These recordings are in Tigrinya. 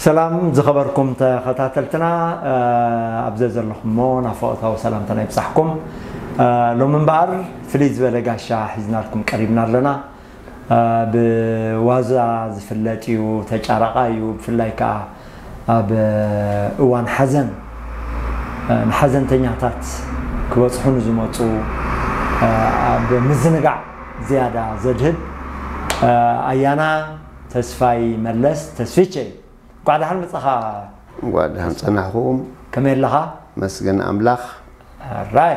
ሰላም ዝኸበርኩም ተኸታተልትና፣ እ፣ ኣብ ዘዘለኹሞ ናፍቖታዊ ሰላምታና ይብጻሕኩም። እ፣ ሎሚ እምበኣር ፍልይ ዝበለ ጋሻ ሒዝናልኩም ቀሪብና ኣለና። እ፣ ብዋዛ ዝፍለጥ እዩ፣ ተጫራቓ እዩ። ብፍላይ ከኣ ኣብ እዋን ሓዘን፣ እ፣ ንሓዘንተኛታት ክበጽሑ ንዝመጹ፣ እ፣ ኣብ ምዝንጋዕ ዝያዳ ዘድህብ፣ እ፣ ኣያና ተስፋይ መለስ ተስፊቸ እዩ። እንኳዕ ደሓን መጻኻ። እንኳዕ ደሓን ጸናሕኩም። ከመይ ኣለኻ? መስገን ኣምላኽ። ራይ፣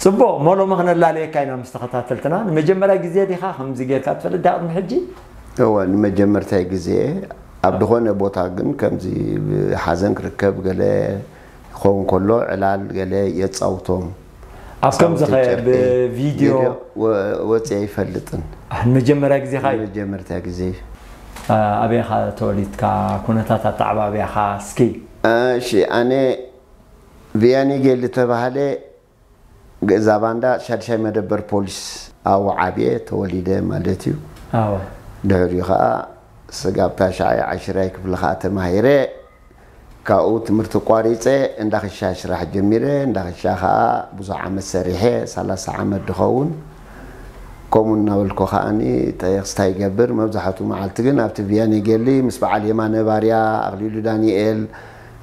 ጽቡቕ። እሞ ሎሚ ክነላልየካ ኢና ምስ ተኸታተልትና። ንመጀመርያ ግዜ ዲኻ ከምዚ ጌርካ ትፈልጥ ድኣ ቅድሚ ሕጂ? እወ፣ ንመጀመርታይ ግዜ ኣብ ዝኾነ ቦታ ግን ከምዚ ብሓዘን ክርከብ ገለ ክኸውን ከሎ ዕላል ገለ የጻውቶም። ኣብ ከምዚ ጻውቲ ከ ጨርቂ ብቪድዮ? ቪድዮ ወ-፣ ወጺአ ኣይፈልጥን። ኣህ፣ ንመጀመርያ ግዜኻ እዩ? ንመጀመርታ ግዜ እዩ። ኣ-፣ ኣበይ ኢኻ ተወሊድካ? ኩነታት ኣተዓባብያኻ እስኪ? እሺ፣ ኣነ ቪያኔ ጌል ዝተባህለ ገዛ ባንዳ ሻድሻይ መደበር ፖሊስ ኣብኡ ዓብየ ተወሊደ ማለት እዩ። ኣዎ። ድሕሪኡ ኸዓ ስጋብ ታሽዓይ ዓሽራይ ክፍሊ ኸዓ ተማሂረ፣ ካብኡ ትምህርቲ ቋሪፀ እንዳ ክሻ ስራሕ ጀሚረ። እንዳ ክሻ ኸዓ ብዙሕ ዓመት ሰሪሐ፣ ሰላሳ ዓመት ድኸውን። ከምኡ እናበልኩ ኸዓኒ ቴክስታ ይገብር። መብዛሕትኡ መዓልቲ ግን ኣብቲ ቪያኔ ጌሊ ምስ በዓል የማነ ባርያ፣ ኣኽሊሉ ዳንኤል፣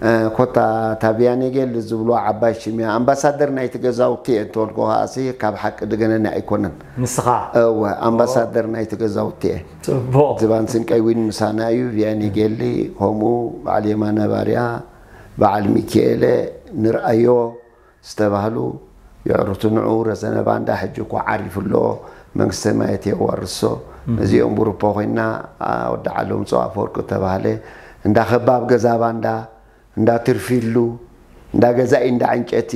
እ፣ ኮታ እታ ቪያኔ ጌሊ ዝብልዋ ዓባይ ሽም እያ። ኣምባሳደር ናይቲ ገዛውቲ እየ እንተበልኩ ኸዓሲ ካብ ሓቂ ድገነኒ ኣይኮነን። ንስኻ? እወ፣ ኣምባሳደር ናይቲ ገዛውቲ እየ። ጽቡቕ። ዝባን ስንቀይ ዊን ምሳና እዩ። ቪያኔ ጌሊ፣ ከምኡ በዓል የማነ ባርያ፣ በዓል ሚኪኤለ፣ ንርኣዮ ዝተባህሉ የዕሩቲ ንዑ። ረዘነ ባንዳ ሕጂ እኮ ዓሪፉ ኣሎ፣ መንግስተ ሰማያት የዋርሶ። እዚኦም ግሩፖ ኮይና፣ ኣ፣ ወዲ ዓሎም ጸዋ ኣፈወርቂ ዝተባህለ እንዳ ከባብ ገዛ ባንዳ፣ እንዳ ትርፊሉ፣ እንዳ ገዛኢ፣ እንዳ ዕንጨቲ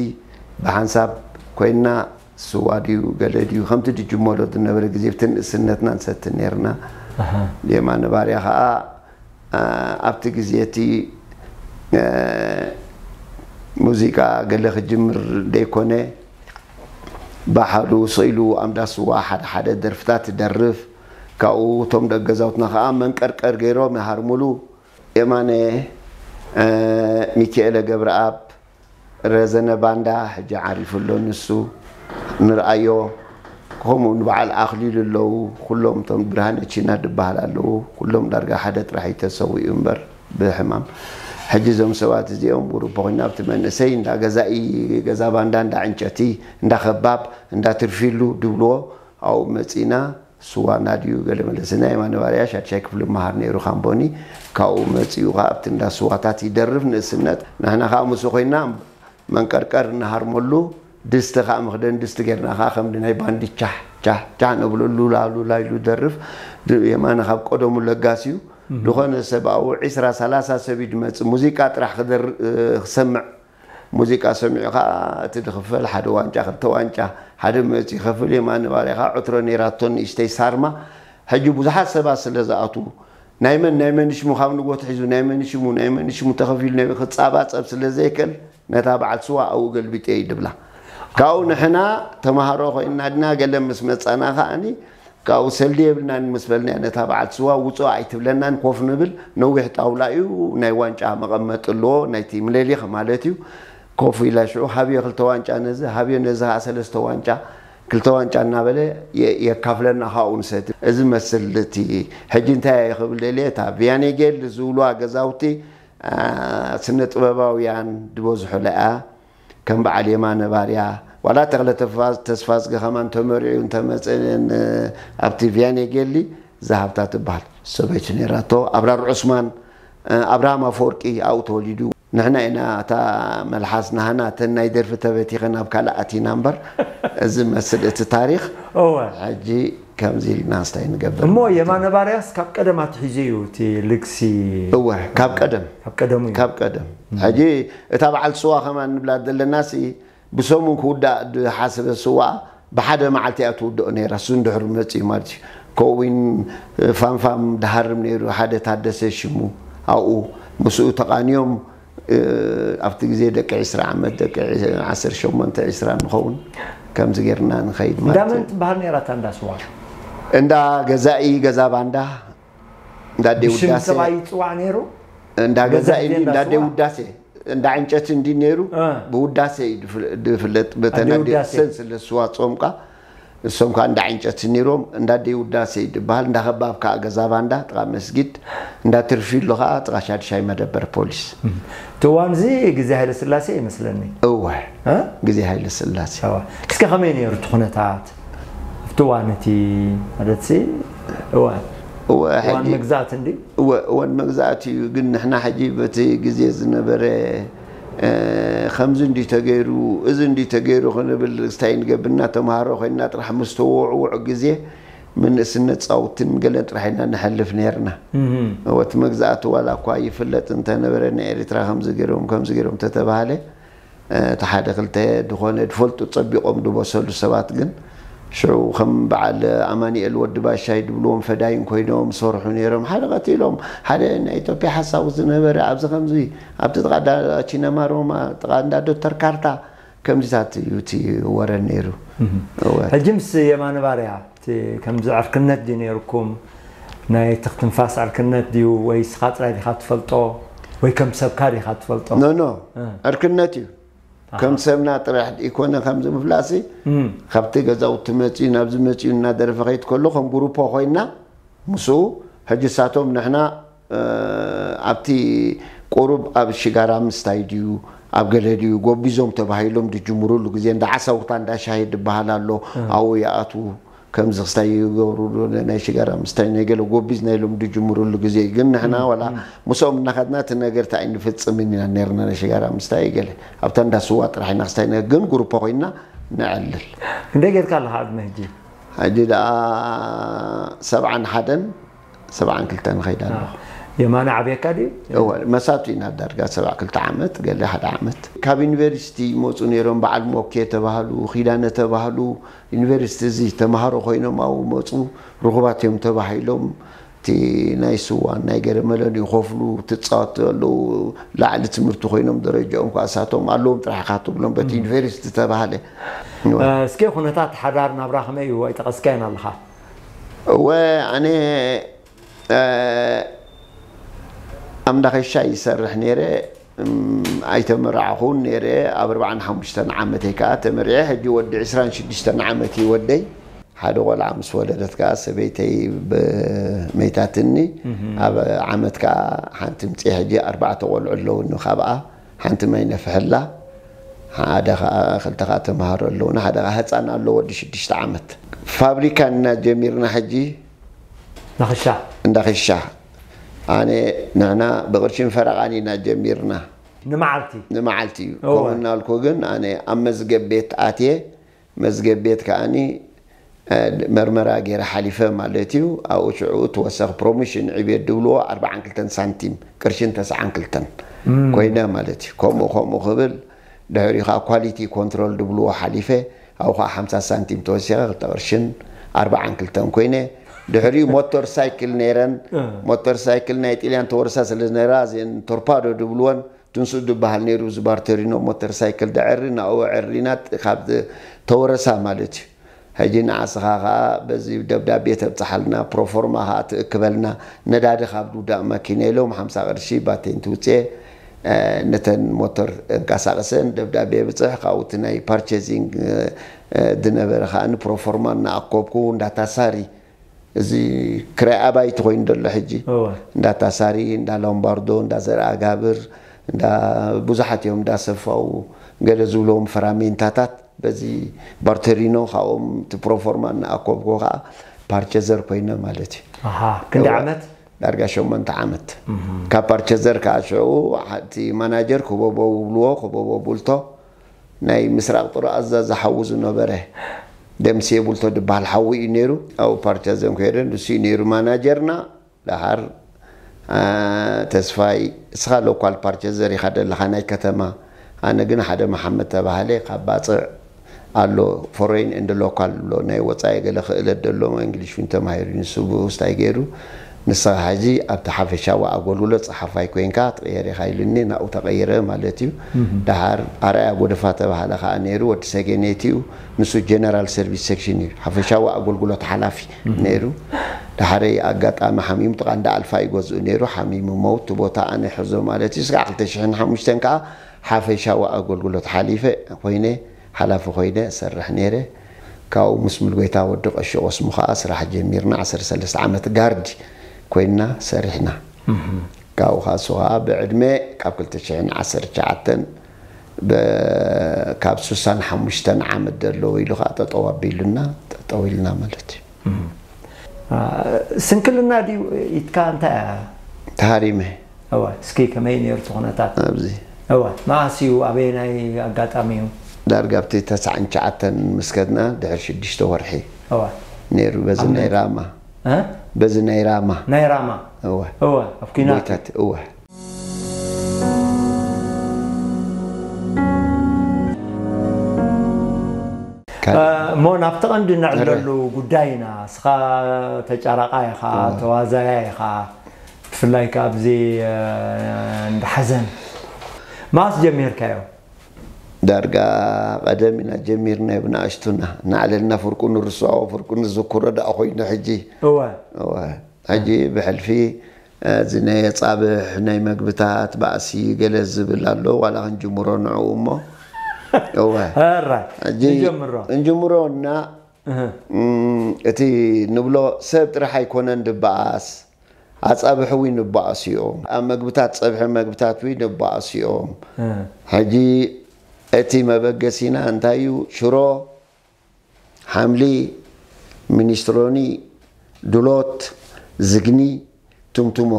ብሓንሳብ ኮይና፣ ስዋ ድዩ ገለ ድዩ ከምቲ ድጅመሎ ዝነበረ ግዜ፣ ብቲ ንእስነትና ንሰቲ ነርና። ኣሃ። የማነ ባርያ ኸዓ፣ ኣ፣ ኣብቲ ግዜ እቲ፣ እ፣ ሙዚቃ ገለ ክጅምር ዘይኮነ፣ ባሕሉ ስኢሉ ኣምዳ ስዋ ሓደ ሓደ ደርፍታት ይደርፍ። ካብኡ እቶም ደቂ ገዛውትና ኸዓ መንቀርቀር ገይሮም ይሃርሙሉ። የማነ፣ እ፣ ሚኪኤለ ገብረኣብ፣ ረዘነ ባንዳ፣ ሕጂ ዓሪፉ ኣሎ ንሱ፣ ንርኣዮ። ከምኡ ንበዓል ኣኽሊሉ ኣለዉ፣ ኩሎም እቶም ብርሃነ ቺና ዝበሃል ኣለዉ፣ ኩሎም ዳርጋ ሓደ ጥራሕ እዩ ተሰዊኡ እምበር ብሕማም። ሕጂ እዞም ሰባት እዚኦም ግሩፕ ኮይና ኣብቲ መንእሰይ እንዳ ገዛኢ፣ ገዛ ባንዳ፣ እንዳ ዕንጨቲ፣ እንዳ ከባብ፣ እንዳ ትርፊሉ ድብልዎ፣ ኣብኡ መጺእና። ስዋና ድዩ ገለ መለሰ፣ ናይ የማነ ባርያ ሻድሻይ ክፍሊ መሃር ነይሩ ካምቦኒ። ካብኡ መጺኡ ኸዓ ኣብቲ እንዳ ስዋታት ይደርፍ ንእስነት። ንሕና ኸዓ ምስኡ ኮይና መንቀርቀር ንሃርመሉ፣ ድስቲ ኸዓ መኽደን ድስቲ ጌርና ኸዓ ከምዚ ናይ ባንዲ ቻሕ ቻሕ ቻሕ ነብለሉ፣ ሉላ ሉላ ኢሉ ደርፍ። ድ-፣ የማነ ካብ ቀደሙ ለጋስ እዩ። ዝኾነ ሰብ ኣብኡ ዒስራ ሰላሳ ሰብ እዩ ድመጽእ፣ ሙዚቃ ጥራሕ ክደር-፣ ክሰምዕ። ሙዚቃ ሰሚዑ ኸዓ እቲ ድኽፈል ሓደ ዋንጫ፣ ክልተ ዋንጫ፣ ሓደ መእፂ ይኸፍል። የማነ ባርያ ኸዓ ዕትሮ ነይራቶ ንእሽተይ ሳርማ። ሕጂ ብዙሓት ሰባት ስለ ዝኣትዉ፣ ናይ መን፣ ናይ መን ሽሙ ካብ ንግሆ ትሒዙ፣ ናይ መን ሽሙ፣ ናይ መን ሽሙ ተኸፊሉ፣ ናይ ክጻባጸብ ስለ ዘይክእል፣ ነታ በዓልቲ ስዋ ኣብኡ ገልቢጠ እዩ ድብላ። ካብኡ ንሕና ተምሃሮ ኮይንና ድና፣ ገለ ምስ መጻና ኸዓኒ፣ ካብኡ ሰልዲ የብልናን ምስ በልናያ፣ ነታ በዓልቲ ስዋ ውጹእ ኣይትብለናን፣ ኮፍ ንብል፣ ነዊሕ ጣውላ እዩ፣ ናይ ዋንጫ መቐመጢ ኣለዎ፣ ናይቲ ምሌሊኽ ማለት እዩ። ኮፍ ኢላ ሽዑ፣ ሃብዮ ክልተ ዋንጫ ነዚ፣ ሃብዮ ነዚ ኸዓ ሰለስተ ዋንጫ፣ ክልተ ዋንጫ እናበለ የ-፣ የካፍለና፣ ካብኡ ንሰቲ። እዚ መስል እቲ ሕጂ እንታይ እየ ክብል ደልየ፣ እታ ቪያኔጌል ዝብልዋ ገዛውቲ፣ ኣ፣ ስነ ጥበባውያን ዝበዝሑላ እያ። ከም በዓል የማነ ባርያ፣ ዋላ ተኽለ ተፋ-፣ ተስፋዝጊ ከማን ተመሪዑ እንተመጸ ን-፣ ኣብቲ ቪያኔጌሊ ዛሃብታ ትበሃል ሰበይቲ ነይራቶ። ኣብራር ዑስማን፣ እ፣ ኣብርሃም ኣፈወርቂ ኣብኡ ተወሊዱ። ንሕና ኢና እታ መልሓስ ናህና እተን ናይ ደርፊ ተበቲኸን ኣብ ካልእ ኣቲና እምበር፣ እዚ መስል እቲ ታሪኽ እወ። ሕጂ ከምዚ ኢልና ስታይ ንገብር እሞ ማለት እዩ። የማነ ባርያስ ካብ ቀደም ኣትሒዙ እዩ እቲ ልግሲ። እወ፣ ካብ ቀደም። ካብ ቀደሙ እዩ። ካብ ቀደም። ሕጂ እታ በዓልቲ ስዋ ከማን ንብላ ዘለናሲ ብሰሙን ክውዳእ ዝሓሰበ ስዋ ብሓደ መዓልቲ እያ ትውድኦ ነይራ። እሱ እንድሕር መጺኡ ማለት እዩ። ከዊን ፋንፋም ድሃርም ነይሩ፣ ሓደ ታደሰ ሽሙ ኣብኡ ምስኡ ተቓንዮም፣ እ፣ ኣብቲ ግዜ ደቂ ዕስራ ዓመት፣ ደቂ ዒ-፣ ዓሰርተ ሸሞንተ ዕስራ ንኸውን፣ ከምዚ ጌርና ንኸይድ ማለት እንዳመን እዩ። ትበሃል ነይራ እታ እንዳ ስዋ? እንዳ ገዛኢ፣ ገዛ ባንዳ፣ እንዳ ኣደይ ብሽም ውዳሴ። ሰብኣይ ይጽዋዕ ነይሩ? እንዳ ገዛ ገዛ እዩ፣ እንዳ እንዳ ደይ ስዋ? ውዳሴ፣ እንዳ ዕንጨቲ እንዲ ነይሩ፣ እ። ብውዳሴ እዩ ድፍለ-፣ ድፍለጥ። በተን ኣደይ ኣዴ ውዳሴ። ሰን ስለ ዝስዋ ጾምካ፣ እሶም ከኣ እንዳ ዕንጨቲ ነይሮም፣ እንዳ ደይ ውዳሴ እዩ ድበሃል። እንዳ ከባብ ከኣ ገዛ ባንዳ፣ ጥቓ መስጊድ፣ እንዳ ትርፊ ኣሎ ከኣ ጥቓ ሻድሻይ መደበር ፖሊስ። እም። እቲ እዋን እዚ ግዜ ሃይለ ስላሴ ይመስለኒ። እወ፣ እ? ግዜ ሃይለ ስላሴ። እወ። እስከ ከመይ ነይሩ እቲ ኩነታት? ኣብቲ እዋን እቲ፣ ማለት ሲ፣ እወ። እወ፣ እዋን ሕጂ መግዛእቲ እንዲ? እወ፣ እዋን መግዛእቲ እዩ። ግን ንሕና ሕጂ በቲ ግዜ ዝነበረ፣ እ፣ ከምዚ እንዲ ተገይሩ፣ እዚ እንዲ ተገይሩ ክንብል ስታይ ንገብርና ተምሃሮ ኮይንና ጥራሕ ምስ ተወዕውዑ ግዜ ምንእስነት ጻውትን ገለን ጥራሕ ኢና ንሐልፍ ነይርና። እም። እወ፣ እቲ መግዛእቲ ዋላ እኳ ይፍለጥ እንተነበረ ንኤርትራ ከምዚ ገይሮም፣ ከምዚ ገይሮም ተተባህለ፣ እ፣ እቲ ሓደ ክልተ ዝኾነ ድፈልጡ ጸቢቖም ድበሰሉ ሰባት ግን ሽዑ ከም በዓል ኣማኑኤል ወዲ ባሻይ ድብልዎም ፈዳይን ኮይኖም ዝሰርሑ ነይሮም። ሓደ ቀቲሎም፣ ሓደ ናይ ኢትዮጵያ ሓሳቡ ዝነበረ ኣብዚ ከምዚ ኣብቲ ጥቓ እንዳ ቺነማ ሮማ፣ ጥቓ እንዳ ዶክተር ካርታ ከምዚታት እዩ እቲ ወረ ነይሩ። እም። እወ። ሕጂ ምስ የማነ ባርያ እቲ ከምዚ ዕርክነት ድዩ ነይርኩም? ናይ ትኽትንፋስ ዕርክነት ድዩ? ወይ ስኻ ጥራይ ዲኻ ትፈልጦ? ወይ ከም ሰብካ ዲኻ ትፈልጦ? ኖ፣ ኖ። እ። ዕርክነት እዩ። ኣሃ። ከም ሰብና ጥራሕ ኢኮነ ከምዚ ምፍላሲ፣ እም። ካብቲ ገዛውቲ መጺኡ ናብዚ መጺኡ እናደረፈ ከይድ ከሎ ከም ግሩፖ ኮይና ምስኡ፣ ሕጂ እሳቶም ንሕና፣ እ፣ ኣብቲ ቁሩብ ኣብ ሽጋራ ምስታይ ድዩ፣ ኣብ ገለ ድዩ፣ ጎቢዞም ተባሂሎም ድጅምሩሉ ግዜ፣ እንዳ ዓሳውታ እንዳ ሻሂ ድበሃል ኣሎ፣ እ። ኣብኡ ይኣትዉ። ከምዚ ክስታይ ይገብሩ፣ ናይ ሽጋራ ምስታይ ናይ ገለ ጎቢዝ ናይ ኢሎም ድጅምሩሉ ግዜ እዩ። ግን ንሕና እም፣ ዋላ እም። ምስኦም እናኸድና እቲ ነገር እንታይ ኣይንፍጽምን ኢና ነርና፣ ናይ ሽጋራ ምስታይ ገለ ኣብታ እንዳ ስዋ ጥራሕ ኢና ክስታይ ነ-፣ ግን ግሩፖ ኮይንና ነዕልል። ክንደይ ጌርካ ኣለኻ ዕድመ ሕጂ? ሕጂ ደኣ ሰብዓን ሓደን ሰብዓን ክልተን ንኸይድ ኣለኹ። ኣዎ። የማነ ዓብየካ ድዩ? እወ፣ መሳቱ ኢና ዳርጋ ሰብዓ ክልተ ዓመት፣ ገለ ሓደ ዓመት። ካብ ዩኒቨርሲቲ ይመጹ ነይሮም፣ በዓል ሞኬ ተባህሉ፣ ኪዳነ ተባህሉ፣ ዩኒቨርሲቲ እዚ ተማሃሮ ኮይኖም ኣብኡ መጹ፣ ርኹባት እዮም ተባሂሎም፣ እቲ ናይ ስዋን ናይ ገረመለን ይኸፍሉ፣ ትጻወቱ ኣለዉ፣ ላዕሊ ትምህርቲ ኮይኖም ደረጃኦም ከኣ እሳቶም ኣለዎም ጥራሕ ኢኻ ትብሎም፣ በቲ እም። ዩኒቨርሲቲ ተባህለ። እ፣ እስከ ኩነታት ሓዳር ናብራ ከመይ እዩ? ኣይጠቐስካዮን ኣለኻ። እወ፣ ኣነ፣ እ፣ ኣብ እንዳ ኸሻ ይሰርሕ ነይረ፣ እም፣ ኣይተመራዕኹን ነይረ። ኣብ ኣርባዓን ሓሙሽተን ዓመተይ ከኣ ተመሪዐ። ሕጂ ወዲ ዕስራን ሽዱሽተን ዓመት እዩ ወደይ። ሓደ ቆልዓ ምስ ወለደት ከኣ ሰበይተይ ብ-፣ መይታትኒ። እህ። ኣብ ዓመት ከኣ ሓንቲ ምጽእ፣ ሕጂ ኣርባዕተ ቆልዑ ኣለውኒ ካብኣ። ሓንቲ ማይ ነፍሐላ፣ ሓደ ከኣ፣ ክልተ ከኣ ተምሃሮ ኣለውና፣ ሓደ ከኣ ህጻን ኣሎ ወዲ ሽዱሽተ ዓመት። ፋብሪካ እና ጀሚርና ሕጂ። ናኽሻ። እንዳ ኽሻ። ኣነ፣ ንሕና ብቕርሽን ፈረቓን ኢና ጀሚርና። ንመዓልቲ? ንመዓልቲ እዩ። እወ። ከምኡ እናልኩ ግን ኣነ ኣብ መዝገብ ቤት ኣትየ፣ መዝገብ ቤት ከኣኒ፣ እ፣ መርመራ ገይረ ሓሊፈ ማለት እዩ። ኣብኡ ሽዑ ተወሰኽ ፕሮሞሽን ዕብየት ድብልዎ ኣርባዓን ክልተን ሳንቲም፣ ቅርሽን ተስዓን ክልተን እም። ኮይነ ማለት እዩ። ከምኡ ከምኡ ክብል ድሕሪኡ ኸዓ ኳሊቲ ኮንትሮል ድብልዎ ሓሊፈ፣ ኣብኡ ኸዓ ሓምሳ ሳንቲም ተወሲኸ፣ ክልተ ቅርሽን ኣርባዓን ክልተን ኮይነ። ድሕሪኡ ሞተር ሳይክል ነይረን። እ። ሞተር ሳይክል ናይ ጥልያን ተወርሳ ስለ ዝነበራ፣ እዘን ቶርፓዶ ድብልወን፣ ትንሱ ዝበሃል ነይሩ፣ እዚ ባርተሪኖ ሞተር ሳይክል ደዐሪ፣ ናብኡ ኣዐሪና፣ ካብ ተወረሳ ማለት እዩ። ሕጂ ንዓስኻ ኸዓ በዚ ደብዳቤ ተብጽሓልና፣ ፕሮፎርማ ኸዓ ትእክበልና፣ ነዳዲ ካብ ድውዳእ መኪና ኢሎም ሓምሳ ቅርሺ ባቴን ትውጽኤ፣ እ፣ ነተን ሞተር እንቀሳቕሰን ደብዳቤ የብጽሕ፣ ካብኡ እቲ ናይ ፓርቸዚንግ፣ እ፣ እ፣ ዝነበረ ኸዓ ንፕሮፎርማ እናኣኮብኩ እንዳታሳሪ፣ እዚ ክራይ ኣባይቲ ኮይኑ ዘሎ ሕጂ። እወ። እንዳ ታሳሪ፣ እንዳ ሎምባርዶ፣ እንዳ ዘርኣጋብር፣ እንዳ ብዙሓት እዮም፣ እንዳ ሰፋው ገለ ዝብልዎም ፈራሜንታታት፣ በዚ ባርተሪኖ ካብኦም እቲ ፕሮፎርማ እናኣኮብኩ ኸዓ ፓርቸዘር ኮይነ ማለት እዩ። ኣሃ፣ ክንደይ እወ። ዓመት? ዳርጋ ሸሞንተ ዓመት። እህ። ካብ ፓርቸዘር ከዓ ሽዑ እቲ ማናጀር ክበቦ ውብልዎ፣ ክበቦ ቡልቶ፣ ናይ ምስራቕ ጦር ኣዛዚ ሓዉ ዝነበረ ደምሴ ቡልቶ ዝበሃል ሓዉ እዩ ነይሩ። ኣብኡ ፓርቲዛን ከይደ፣ ንሱ እዩ ነይሩ ማናጀርና። ደሓር፣ አ፣ ተስፋይ፣ እስኻ ሎኳል ፓርቲዘር ኢኻ ደለኻ ናይ ከተማ፣ ኣነ ግን ሓደ መሓመድ ተባህለ ካብ ባጽዕ ኣሎ፣ ፎሬን ኤንድ ሎካል ኣሎ፣ ናይ ወጻኢ ገለ ክእለት ደሎ፣ እንግሊሽ እውን ተማሂሩ፣ ንሱ ብኡስታይ ገይሩ፣ ንስኻ ሕጂ ኣብቲ ሓፈሻዊ ኣገልግሎት ጸሓፋይ ኮይንካ ትቕየር ኢኻ ኢሉኒ፣ ናብኡ ተቐይረ ማለት እዩ። ደሓር ኣርኣያ ጎደፋ ተባህለ ከኣ ነይሩ፣ ወዲ ሰገነይቲ እዩ። ንሱ ጀነራል ሰርቪስ ሴክሽን እዩ፣ ሓፈሻዊ ኣገልግሎት ሓላፊ ነይሩ። ደሓረይ ኣጋጣሚ ሓሚሙ፣ ጥቓ እንዳ ኣልፋ እዩ ገዝኡ ነይሩ፣ ሓሚሙ መውት፣ እቲ ቦታ ኣነ ሕዞ ማለት እዩ። ስጋዕ ክልተ ሽሕን ሓሙሽተን ከኣ ሓፈሻዊ ኣገልግሎት ሓሊፈ ኮይነ፣ ሓላፊ ኮይነ ሰርሕ ነይረ። ካብኡ ምስ ሙሉጌታ ወዲ ቀሺ ቆስሙ ከኣ ስራሕ ጀሚርና፣ ዓሰርተ ሰለስተ ዓመት ጋርድ ኮይንና ሰሪሕና። ካብኡ ከኣ እሱ ከኣ ብዕድመ ካብ ክልተ ሽሕን ዓሰርተ ትሽዓተን፣ ብ-፣ ካብ ስሳን ሓሙሽተን ዓመት ዘለዎ ኢሉ ከኣ ጠጠው ኣቢሉና፣ ጠጠው ኢልና ማለት እዩ። ስንክልና ድዩ ኢትካ እንታይ እያ? ተሃሪመ። እወ፣ እስኪ ከመይ ነይሩ እቲ ኩነታት? ኣብዚ እወ፣ መዓስ እዩ? ኣበየናይ ኣጋጣሚ እዩ? ዳርጋ ኣብቲ ተስዓን ትሽዓተን ምስ ከድና ድሕሪ ሽዱሽተ ወርሒ እወ፣ ነይሩ። በዚ ናይ ራማ እ? በዚ ናይ ራማ ናይ ራማ እወ እወ፣ ኣብ ኩናት ቦይታት እወ እሞ ናብቲ ቀንዲ ንዕለሉ ጉዳይ ኢና። እስኻ ተጫራቃ ኢኻ፣ ተዋዛያ ኢኻ፣ ብፍላይ ከኣ ኣብዚ እንዳ ሓዘን ማስ ጀሚርካዮ? ዳርጋ ቀደም ኢና ጀሚርና ብንኣሽቱና። ናዕለልና ፍርቁ ንርስዖ ፍርቁ ንዝክሮ ደኣ ኮይኑ ሕጂ እወ እወ ሕጂ ብሕልፊ እዚ ናይ ኣጻብሕ ናይ መግብታት ባእሲ ገለ ዝብል ኣሎ። ዋላ ክንጅምሮ ንዕኡ እሞ እወ ራይ ሕጂ ንጀምሮ። እንጅምሮ እና እህ፣ እም፣ እቲ ንብሎ ሰብ ጥራሕ ኣይኮነን ድበኣስ፣ ኣጻብሕ እውን ይበኣሱ እዮም። ኣብ መግብታት ጸብሒ መግብታት እውን ይበኣሱ እዮም። እህ። ሕጂ እቲ መበገሲና እንታይ እዩ? ሽሮ፣ ሓምሊ፣ ሚኒስትሮኒ፣ ድሎት፣ ዝግኒ፣ ትምትሞ።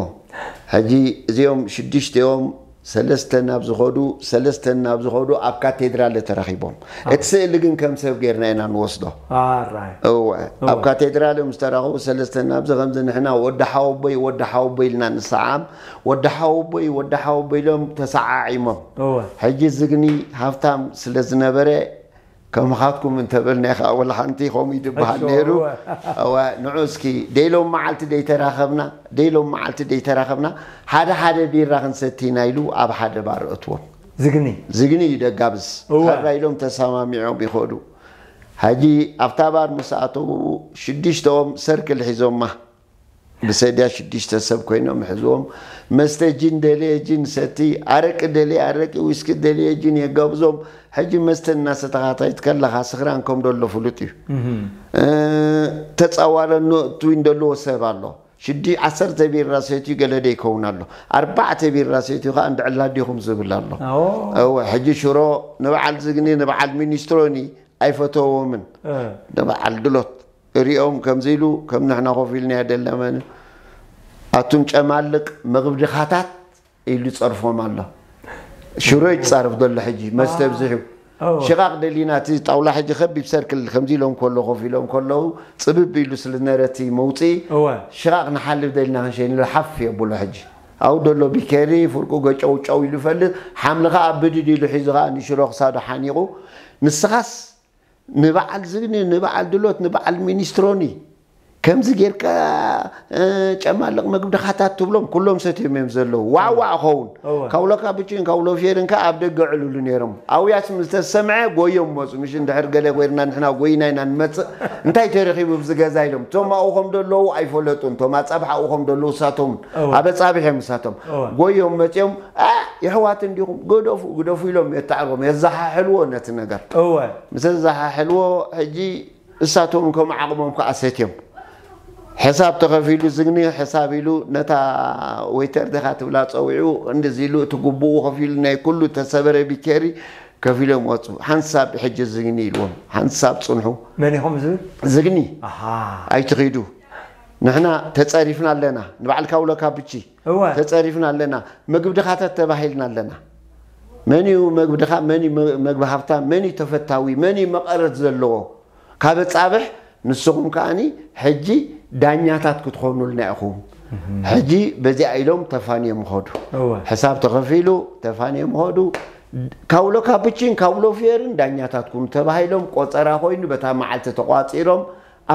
ሕጂ እዚኦም ሽዱሽቲኦም ሰለስተ ናብ ዝኸዱ ሰለስተ ናብ ዝኸዱ ኣብ ካቴድራል ተረኺቦም። እቲ ስእሊ ግን ከም ሰብ ጌርና ኢና ንወስዶ። ኣራይ እወ ኣብ ካቴድራል እዮም ዝተረኸቡ። ሰለስተ ናብዚ ከምዚ ንሕና ወዲ ሓወቦይ ወዲ ሓወቦይ ኢልና ንሰዓም። ወዲ ሓወቦይ ወዲ ሓወቦይ ኢሎም ተሰዓዒሞም። እወ ሕጂ ዝግኒ ሃብታም ስለ ዝነበረ ከምኻትኩም እንተበልናይ ከዓ ወላ ሓንቲ ከምኡ ይድበሃል እሺ፣ ነይሩ። እወ። እወ ንዑ እስኪ ደይሎም መዓልቲ ደይተራኸብና ደይሎም መዓልቲ ደይተራኸብና ሓደ ሓደ ቢራ ክንሰቲ ኢና ኢሉ ኣብ ሓደ ባር እትዎም። ዝግኒ ዝግኒ እዩ ደጋብዝ እወ። ካራ ኢሎም ተሰማሚዖም ይኸዱ። ሕጂ ኣብታ ባር ምስ ኣተዉ ሽዱሽተኦም ሰርክል ሒዞማ ብሰድያ ሽዱሽተ ሰብ ኮይኖም ሕዝዎም መስተ ጂን ደልየ ጂን ሰቲ ኣረቂ ደልየ ኣረቂ ዊስኪ ደልየ ጂን የጋብዞም። ሕጂ መስተ እናሰተኻታይት ከለኻ ስኽራን ከም ደሎ ፍሉጥ እዩ። እ፣ ተጻዋለኖ እትዊን ደለዎ ሰብ ኣሎ። ሽዲ ዓሰርተ ቢራ ሰትዩ ገለ ደይከውን ኣሎ። ኣርባዕተ ቢራ ሰትዩ ከዓ እንድዕላ ዲኹም ዝብል ኣሎ። ኦ። እወ ሕጂ ሽሮ ንበዓል ዝግኒ ንበዓል ሚኒስትሮኒ ኣይፈተዎምን። እ። ንበዓል ድሎት እሪኦም ከምዚ ኢሉ ከም ንሕና ኮፍ ኢልና ደለመን ኣቱም ጨማልቅ መግብድኻታት ኢሉ ጸርፎም ኣሎ። ሽሮ ይጻርፍ ዘሎ ሕጂ መስተ ብዝሑ እወ። ሽቓቕ ደሊና እቲ ጣውላ ሕጂ ከቢብ ሰርክል ከምዚ ኢሎም ከሎ ኮፍ ኢሎም ከለዉ ጽብብ ኢሉ ስለ ዝነበረ እቲ መውፅኢ እወ ሽቓቕ ንሓልፍ ደሊና ክንሸይን ኢሉ ሓፍ የብሎ። ሕጂ ኣብኡ ደሎ ቢኬሪ ፍርቁ ገጨውጨው ኢሉ ይፈልጥ ሓምሊ ከዓ ብድድ ኢሉ ሒዙ ከዓ ንሽሮ ክሳዱ ሓኒቑ ንስኻስ ንበዓል ዝግኒ ንበዓል ድሎት ንበዓል ሚኒስትሮኒ ከምዚ ጌርካ እ፣ ጨማልቕ መግቢ ድኻታት ትብሎም ኩሎም ሰትዮም እዮም ዘለዉ ዋዕዋዕ ኸውን እወ። ካውሎ ካፕቺን ካውሎ ፌርን ከ ኣብ ደገ ዕሉሉ ነይሮም ኣውያስ ምስ ተሰምዐ ጎዮም መፁ ምሽ እንድሕር ገለ ኮይርና ንሕና ጎይና ኢና ንመፅእ እንታይ ተረኺቡ ብዚ ገዛ ኢሎም እቶም ኣብኡ ከም ዘለዉ ኣይፈለጡን እቶም ኣፃብሕ ኣብኡ ከም ዘለዉ እሳቶም እወ። ኣብ ኣፃብሕ እዮም እሳቶም እወ። ጎዮም መፅኦም ኣ የሕዋት እንዲኹም ግደፉ ግደፉ ኢሎም የተዕርቦም የዘሓሕልዎ ነቲ ነገር እወ ምስ ኣዘሓሕልዎ ሕጂ እሳቶም ከም ዓቕሞም ከዓ ሰትዮም ሕሳብ ተኸፊሉ ዝግኒ ሕሳብ ኢሉ ነታ ወይተር ዲኻ ትብላ ፀዊዑ እንደዚ ኢሉ እቲ ግቡኡ ከፊሉ ናይ ኩሉ ተሰበረ ቢኬሪ ከፊሎም ወፁ ሓንሳብ ሕጂ ዝግኒ ኢልዎም ሓንሳብ ፅንሑ መን ኢኹም ዝብል ዝግኒ ኣሃ ኣይትኺዱ ንሕና ተፀሪፍና ኣለና ንባዕልካ ውለካ ብቺ እወ ተፀሪፍና ኣለና መግቢ ድኻታት ተባሂልና ኣለና መን እዩ መግቢ ድኻ መን እዩ መ- መግቢ ሃብታም መን እዩ ተፈታዊ መን እዩ መቐረት ዘለዎ ካብ ፃብሕ ንስኹም ከዓኒ ሕጂ ዳኛታት ክትኾኑልና ኢኹም ሕጂ በዚኣ ኢሎም ተፋንዮም ኸዱ እወ ሕሳብ ተኸፊሉ ተፋንዮም ኸዱ ካውሎ ካፕቺን ካውሎ ፊየርን ዳኛታት ኩኑ ተባሂሎም ቆፀራ ኮይኑ በታ መዓልቲ ተቋፂሮም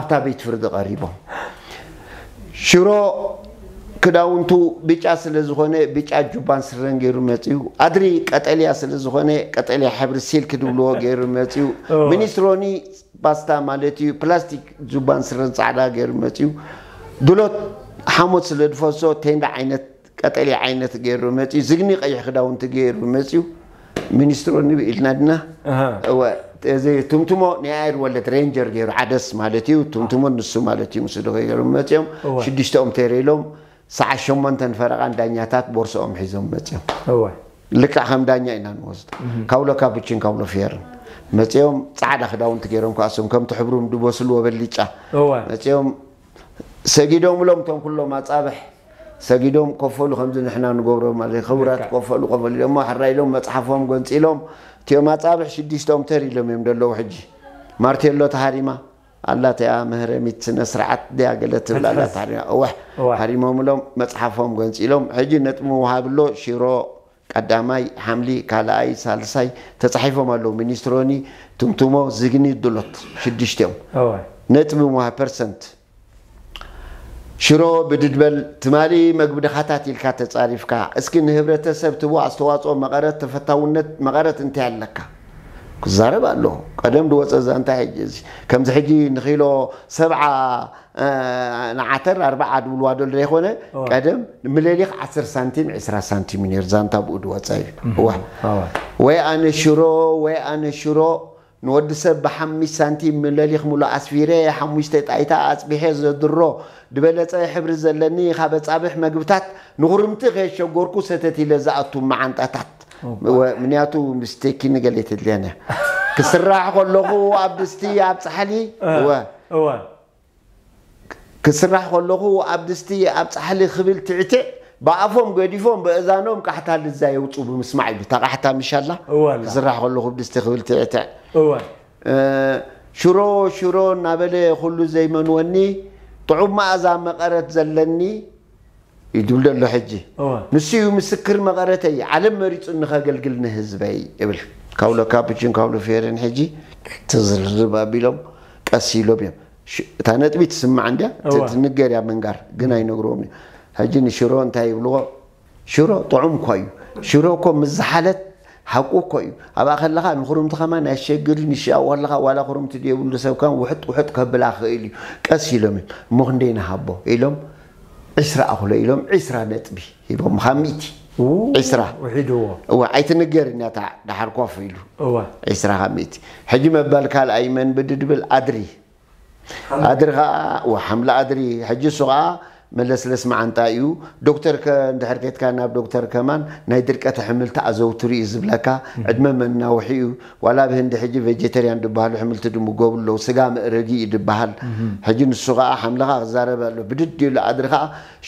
ኣብታ ቤት ፍርዲ ቀሪቦም ሽሮ ክዳውንቱ ብጫ ስለ ዝኾነ ብጫ ጁባን ስረን ገይሩ መፅዩ። ኣድሪ ቀጠልያ ስለ ዝኾነ ቀጠልያ ሕብሪ ሲልክ ድብልዎ ገይሩ መፅዩ። ሚኒስትሮኒ ፓስታ ማለት እዩ፣ ፕላስቲክ ጁባን ስረን ፃዕዳ ገይሩ መፅዩ። ድሎት ሓሞት ስለ ዝፈሶ ቴንዳ ዓይነት ቀጠልያ ዓይነት ገይሩ መፅዩ። ዝግኒ ቀይሕ ክዳውንቲ ገይሩ መፅዩ። ሚኒስትሮኒ ኢልና ድና እወ፣ እዚ ቱምቱሞ ናይ ኣየር ወለድ ሬንጀር ገይሩ ዓደስ ማለት እዩ። ቱምቱሞ ንሱ ማለት እዩ። ምስ ዶ ገይሮም መፅኦም ሽዱሽተኦም ተረይሎም ሰዓት ሸሞንተን ፈረቓን ዳኛታት ቦርሶኦም ሒዞም መፅኦም። እወ። ልክዕ ከም ዳኛ ኢና ንወስዶ። ካውሎ ካፑችን ካውሎ ፌርን መፅኦም ፃዕዳ ክዳውንቲ ገይሮም ከኣሶም ከምቲ ሕብሩም ድበስልዎ በሊጫ እወ። መፅኦም ሰጊዶም ኢሎም እቶም ኩሎም ኣፃብሕ ሰጊዶም ኮፈሉ ከምዚ ንሕና ንገብሮ ማለት ክቡራት ኮፈሉ ኮፈሉ ኢሎም ሕራይ ኢሎም መፅሓፎም ጎንፂሎም እቲኦም ኣፃብሕ ሽዱሽተኦም ተር ኢሎም እዮም ደለዉ። ሕጂ ማርቴሎ ተሃሪማ ኣላ እቲኣ መህረሚት ስነ ስርዓት ድያ ገለ ትብል ኣላ ተሃሪማ እወሕ ሃሪሞም ኢሎም መፅሓፎም ጎንፂሎም ሕጂ ነጥቢ ምውሃብ ኣሎ። ሽሮ ቀዳማይ ሓምሊ ካልኣይ ሳልሳይ ተፃሒፎም ኣለዉ። ሚኒስትሮኒ ቱምቱሞ ዝግኒ ድሎት ሽዱሽቲኦም ነጥቢ ምውሃብ ፐርሰንት ሽሮ ብድድበል ትማሊ መግቢ ድኻታት ኢልካ ተጻሪፍካ እስኪ ንህብረተሰብ ትቦ ኣስተዋጽኦ መቐረት ተፈታውነት መቐረት እንታይ ኣለካ? ክዛረብ ኣለኹ ቀደም ድወጸ ዛንታ ሕጂ እዚ ከምዚ ሕጂ ንኺሎ ሰብዓ ንዓተር ኣርባዓ ድብልዋ ዶ ዘይኮነ ቀደም ምለሊኽ ዓሰርተ ሳንቲም ዕስራ ሳንቲም እዩ ነይሩ ዛንታ ብኡ ድወጸ እዩ እዋ ወይ ኣነ ሽሮ ወይ ኣነ ሽሮ ንወዲ ሰብ ብሓሙሽተ ሳንቲም ምለሊኽ ሙሉእ ኣስፊረ፣ ሓሙሽተ ጣይታ ኣጽቢሐ ዘድሮ፣ ዝበለጸ ሕብሪ ዘለኒ ካብ ኣጻብሕ መግብታት ንኹርምቲ ከየሸገርኩ ሰተት ኢለ ዝኣቱ መዓንጣታት። ምክንያቱ ምስቴኪ ንገሌ ተድልያና ክስራሕ ከለኹ ኣብ ድስቲ ኣብ ጻሕሊ እወ እወ ክስራሕ ከለኹ ኣብ ድስቲ ኣብ ጻሕሊ ክብል ትዕትዕ ብኣፎም ገዲፎም ብእዛኖም ቃሕታ ልዛ የውጹ ብምስማዕ ኢሉ እታ ቃሕታ ምሻላ እወ ኣላ። ክስራሕ ከለኹ ብድስቲ ክብል ትዕትዕ እወ ሽሮ ሽሮ እናበለ ኩሉ ዘይመንወኒ ጥዑም መኣዛ መቐረት ዘለኒ ይድብል ዘሎ ሕጂ እወ ንሱ እዩ ምስክር መቐረተይ ዓለም መሪጹ ንኸገልግል ንህዝበይ እብል ካውሎ ካፕችን ካውሎ ፌርን ሕጂ ትዝርርብ ኣቢሎም ቀስ ኢሎም እዮም እታ ነጥቢ ትስማዕ እንድያ ትንገር እያ ምንጋር ግን ኣይነግርዎም እዩ ሕጂ ንሽሮ እንታይ ይብልዎ ሽሮ ጥዑም እኮ እዩ ሽሮ እኮ ምስ ዝሓለት ሓቁ እኮ እዩ ኣብኣ ከለኻ ንኹርምቲ ከማን ኣሸግርን ይሻው ከለኻ ዋላ ኩርምቲ ድየብሉ ሰብ ከማን ውሕጥ ውሕጥ ከብላ ክእል እዩ ቀስ ኢሎም እዮም እሞ ክንደይ ንሃቦ ኢሎም ዕስራ ኣኹሎ ኢሎም ዕስራ ነጥቢ ሂቦም ካብ ሚእቲ ዕስራ ውሒድዎ እዋ ኣይትንገርን እያ እታ ደሓር ኮፍ ኢሉ እዋ ዕስራ ካብ ሚእቲ ሕጂ መባል ካልኣይ መን ብድድብል ኣድሪ ኣድሪ ከዓ ወሓምላ ኣድሪ ሕጂ እሱ ከዓ መለስለስ መዓንጣ እዩ ዶክተር ከ እንድሕር ከድካ ናብ ዶክተር ከማን ናይ ድርቀት ኣሕምልቲ ኣዘውትሩ እዩ ዝብለካ ዕድመ መናውሒ እዩ ዋላ ኣብ ህንዲ ሕጂ ቬጀተርያን ዝበሃሉ ኣሕምልቲ ድምገቡ ኣለዉ ስጋ መእረጊ እዩ ዝበሃል ሕጂ ንሱ ከዓ ሓምልኻ ክዛረብ ኣሎ ብድድ ይብሉ ኣድሪ ከዓ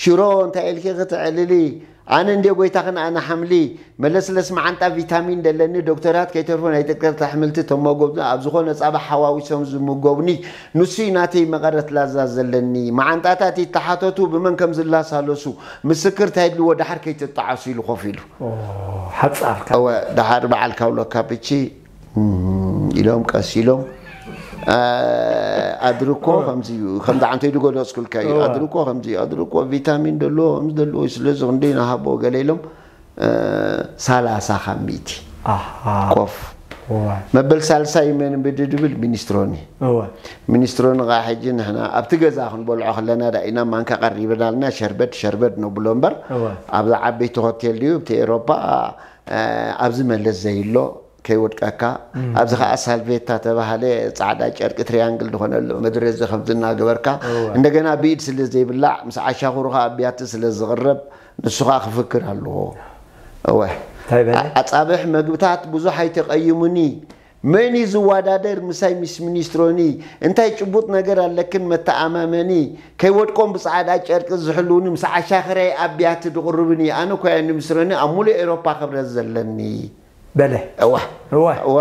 ሽሮ እንታይ ኢልኪ ክትዕልሊ ኣነ እንድየ ጎይታኽን ኣነ ሓምሊ መለስለስ መዓንጣ ቪታሚን ደለኒ ዶክተራት ከይተርፎ ናይ ጥቅጥቅቲ ኣሕምልቲ ተመገብኒ ኣብ ዝኾነ ፃባ ሓዋዊሶም ዝምገብኒ ንሱ እዩ ናተይ መቐረት ላዛ ዘለኒ መዓንጣታት ይተሓተቱ ብመን ከም ዝላሳለሱ ምስክር እንታይ ድልዎ ዳሓር ከይትጣዓሱ ኢሉ ኮፍ ኢሉ ሓፃር እወ ዳሓር በዓል ካውሎ ካፕቺ ኢሎም ቀስ ኢሎም ኣድርኮ ከምዚ እዩ ከምዚ ዓንተይ ድገለፅኩልካ እዩ ኣድርኮ ከምዚ እዩ ኣድርኮ ቪታሚን ደለዎ ከምዚ ደለዎ እዩ ስለዚ ክንደይ ንሃቦ ገለ ኢሎም ሰላሳ ካብ ሚእቲ ኮፍ መበል ሳልሳይ መን ብድድብል ሚኒስትሮኒ ሚኒስትሮኒ ከዓ ሕጂ ንሕና ኣብቲ ገዛ ክንበልዖ ከለና ዳ ኢና ማንካ ቀሪብናልና ሸርበድ ሸርበድ ነብሎ እምበር ኣብዛ ዓበይቲ ሆቴል ድዩ ኣብቲ ኤሮፓ ኣብዚ መለስ ዘይሎ ከይወድቀካ ኣብዚ ከዓ ሳልቬታ ተባሃለ ፃዕዳ ጨርቂ ትሪያንግል ዝኾነሉ መድረዚ ከምዚ እናገበርካ እንደገና ብኢድ ስለ ዘይብላዕ ምስ ዓሻኹሩ ከዓ ቢያቲ ስለ ዝቕረብ ንሱ ከዓ ክፍክር ኣለዎ እወ ኣፃብሕ መግብታት ብዙሕ ኣይተቀይሙኒ መን እዩ ዝወዳደር ምሳይ ምስ ሚኒስትሮኒ እንታይ ጭቡጥ ነገር ኣለክን መተኣማመኒ ከይወድቆም ብፃዕዳ ጨርቂ ዝሕልውኒ ምስ ዓሻኽረይ ኣብ ቢያቲ ድቕርብኒ ኣነ ኮያ ንምስረኒ ኣብ ሙሉእ ኤሮፓ ክብረት ዘለኒ በለ እዋ እዋ እዋ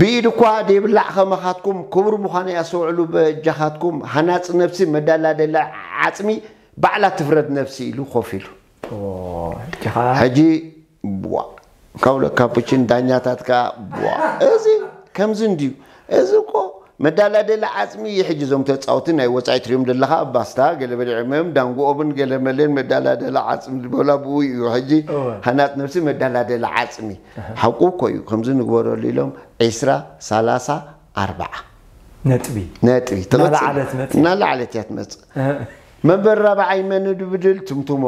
ብኢድ እኳ ደይብላዕ ከመኻትኩም ክቡር ምዃነይ ኣስተውዕሉ በጃኻትኩም ሃናፂ ነብሲ መዳላደላ ዓፅሚ ባዕላ ትፍረድ ነብሲ ኢሉ ኮፍ ኢሉ ሕጂ ቧ ካውለ ካፑችን ዳኛታት ከዓ ቧ እዚ ከምዚ እንድዩ እዚ እኮ መዳላደላ ዓፅሚ እዩ። ሕጂ እዞም ተፃወቲ ናይ ወፃኢ ትሪኦም ዘለኻ ባስታ ገለ በሊዖም እዮም፣ ዳንጎኦብን ገለ መለን መዳላደላ ዓፅሚ ዝበላ ብኡ እዩ። ሕጂ እወ። ሃናፅ ነብሲ መዳላደላ ዓፅሚ ሓቁ እኮ እዩ። ከምዚ ንግበረሉ ኢሎም ዒስራ፣ ሰላሳ፣ ኣርባዓ ነጥቢ ነጥቢ እናለዓለት መፅእ። እናለዓለት እያ ትመፅእ። መንበር ራብዓይ መን ድብድል ትምትሞ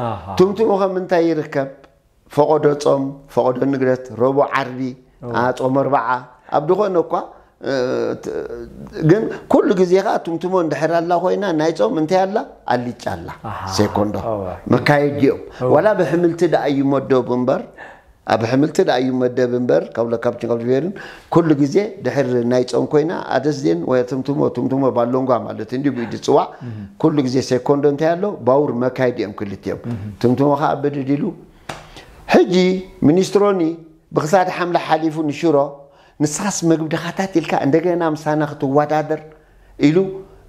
ኣሃ። ትምትሞ ከም እንታይ ይርከብ? ፈቐዶ ጾም፣ ፈቐዶ ንግደት፣ ረቡዕ ዓርቢ፣ እወ። ኣ፣ ጾም ኣርባዓ ኣብ ዝኾነ እኳ እ፣ ት- ግን ኩሉ ግዜ ከዓ ትምትሞ እንድሕር ኣላ ኮይና ናይ ጾም እንታይ ኣላ ኣልጫ ኣላ ኣሃ፣ ሴኮንዶ እወ። መካየዲኦም እወ። ዋላ ብሕምልቲ ደኣ ይመደቡ እምበር ኣብ ሕምልቲ ደኣ ይመደብ እምበር ካብ ለካብችን ካብ ዝበርን ኩሉ ግዜ ድሕር ናይ ጾም ኮይና ኣደስዜን ወይ ትምትሞ ትምትሞ ባሎንጓ ማለት እንዲ ብኢድ ጽዋዕ ኩሉ ግዜ ሴኮንዶ እንታይ ኣሎ ባውር መካየዲኦም ክልቲኦም ትምትሞ ከዓ ብድድ ኢሉ ሕጂ ሚኒስትሮኒ ብኽሳድ ሓምለ ሓሊፉ ንሽሮ ንስኻስ መግቢ ድኻታት ኢልካ እንደገና ምሳና ክትወዳደር ኢሉ